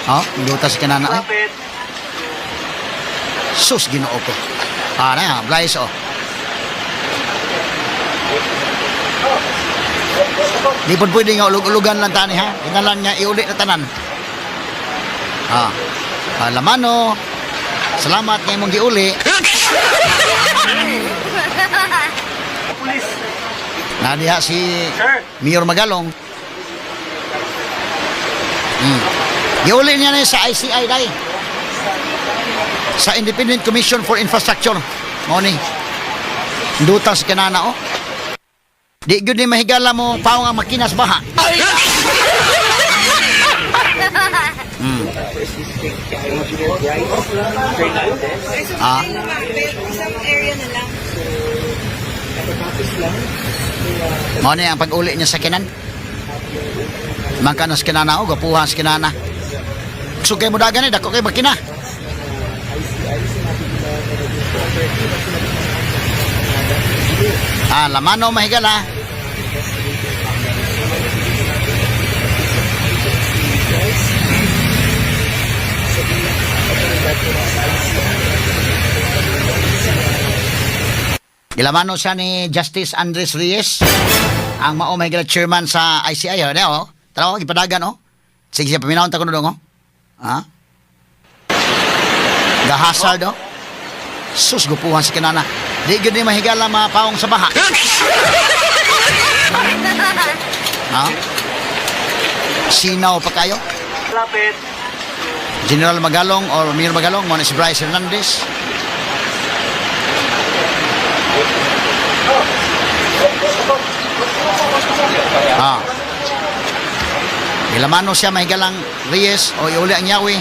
Oh, lutas ka na na. Eh. Sus, ginoo ko. Ah, na, Bryce, oh. Di po pwede nga ulug-ulugan lang tani, ha? Inalan nga iuli na tanan. Ah, ah lamano. Salamat nga imong giuli. Nadiha si Mayor Magalong. Giuli niya na sa ICI dai. Sa Independent Commission for Infrastructure. Mao ni. Dutas kanana oh. Di gyud ni mahigala mo paong ang makinas baha. Ah. Isang area na lang. Mao ni ang pag-uli niya sa kinan. Mangka na sa kinana o gapuha sa kinana. Sugay mo dagan eh, dako kay makina. Ah, lamano mahigala. Gilamano siya ni Justice Andres Reyes, ang mao mahigala chairman sa ICI. Oh, oh. Tara, oh, gipadagan, oh. Sige, siya, paminahon ta ko na dong, oh. Ha? Gahasal, oh. Sus, gupuhan si kinana. Di gyud ni mahigala mga paong sa baha. Ha? Sinaw pa kayo? Lapit. General Magalong or Mayor Magalong, mo ni si Bryce Hernandez. Ah. Ilamano siya mahigalang Reyes o iuli ang yawi.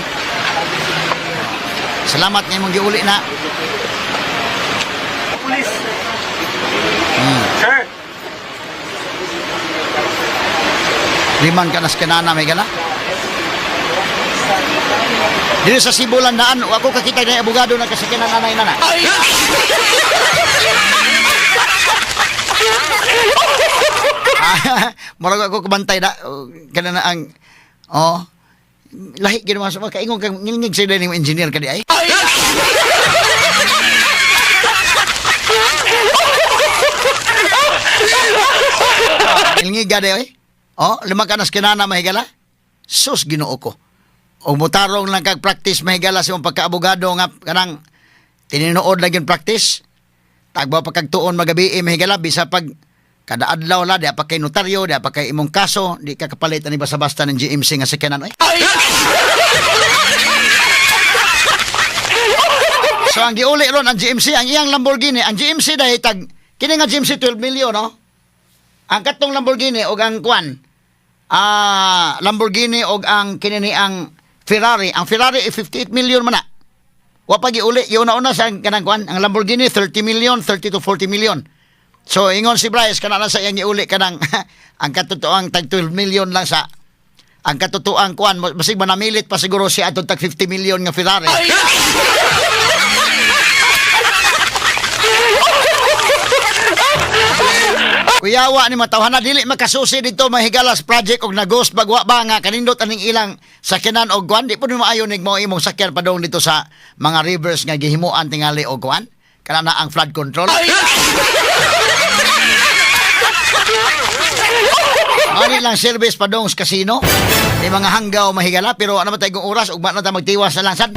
Salamat nga imong giuli na. Pulis. Sir. Liman ka na sa kanana, may gala. Dito sa Sibulan daan, ako kakita na abogado na kasi kinananay na na. Ah, murag ako kabantay na kana na ang oh lahi ginawa sa mga kaingon kang ngilngig sa ning engineer kadi ay. Ngilngig gadi oy. Oh, lima ka nas kinana mahigala. Sus, Ginoo ko. O mutarong lang kag practice mahigala sa imong pagkaabogado nga kanang tinuod lang yung practice. Tagba pa kag tuon magabi eh, mahigala bisa pag kada adlaw la di pa kay notaryo, di pa kay imong kaso, di ka kapalit ani basta-basta ng GMC nga sakyanan oy. So ang giuli ron ang GMC, ang iyang Lamborghini, ang GMC dahil tag kini nga GMC 12 million, no? Ang katong Lamborghini og ang kwan, Lamborghini og ang kinini ang Ferrari, ang Ferrari eh, 58 million man na. Wa pa giuli, giuna-una sa kanang kwan, ang Lamborghini 30 million, 30 to 40 million. So ingon si Bryce kana lang sa iyang giuli kanang ang katotoang tag 12 million lang sa ang katotoang kwan, basig manamilit pa siguro siya atong tag 50 million nga Ferrari. Kuyawa ni matawhan na dili makasusi dito mahigalas project og nagos bagwa ba nga kanindot aning ilang sakyanan og kuan di po ni maayo nig mao imong sakyan padung dito sa mga rivers nga gihimuan tingali og kuan kana na ang flood control. Ani lang service padung sa casino. Di mga hanggaw mahigala pero ano man tayong oras ugma na ta magtiwas na lang sad.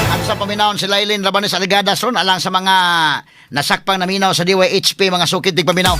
Ano sa paminawon si Lailin Rabanes Aligadas ron alang sa mga nasakpang naminaw sa DYHP mga sukit dig paminaw.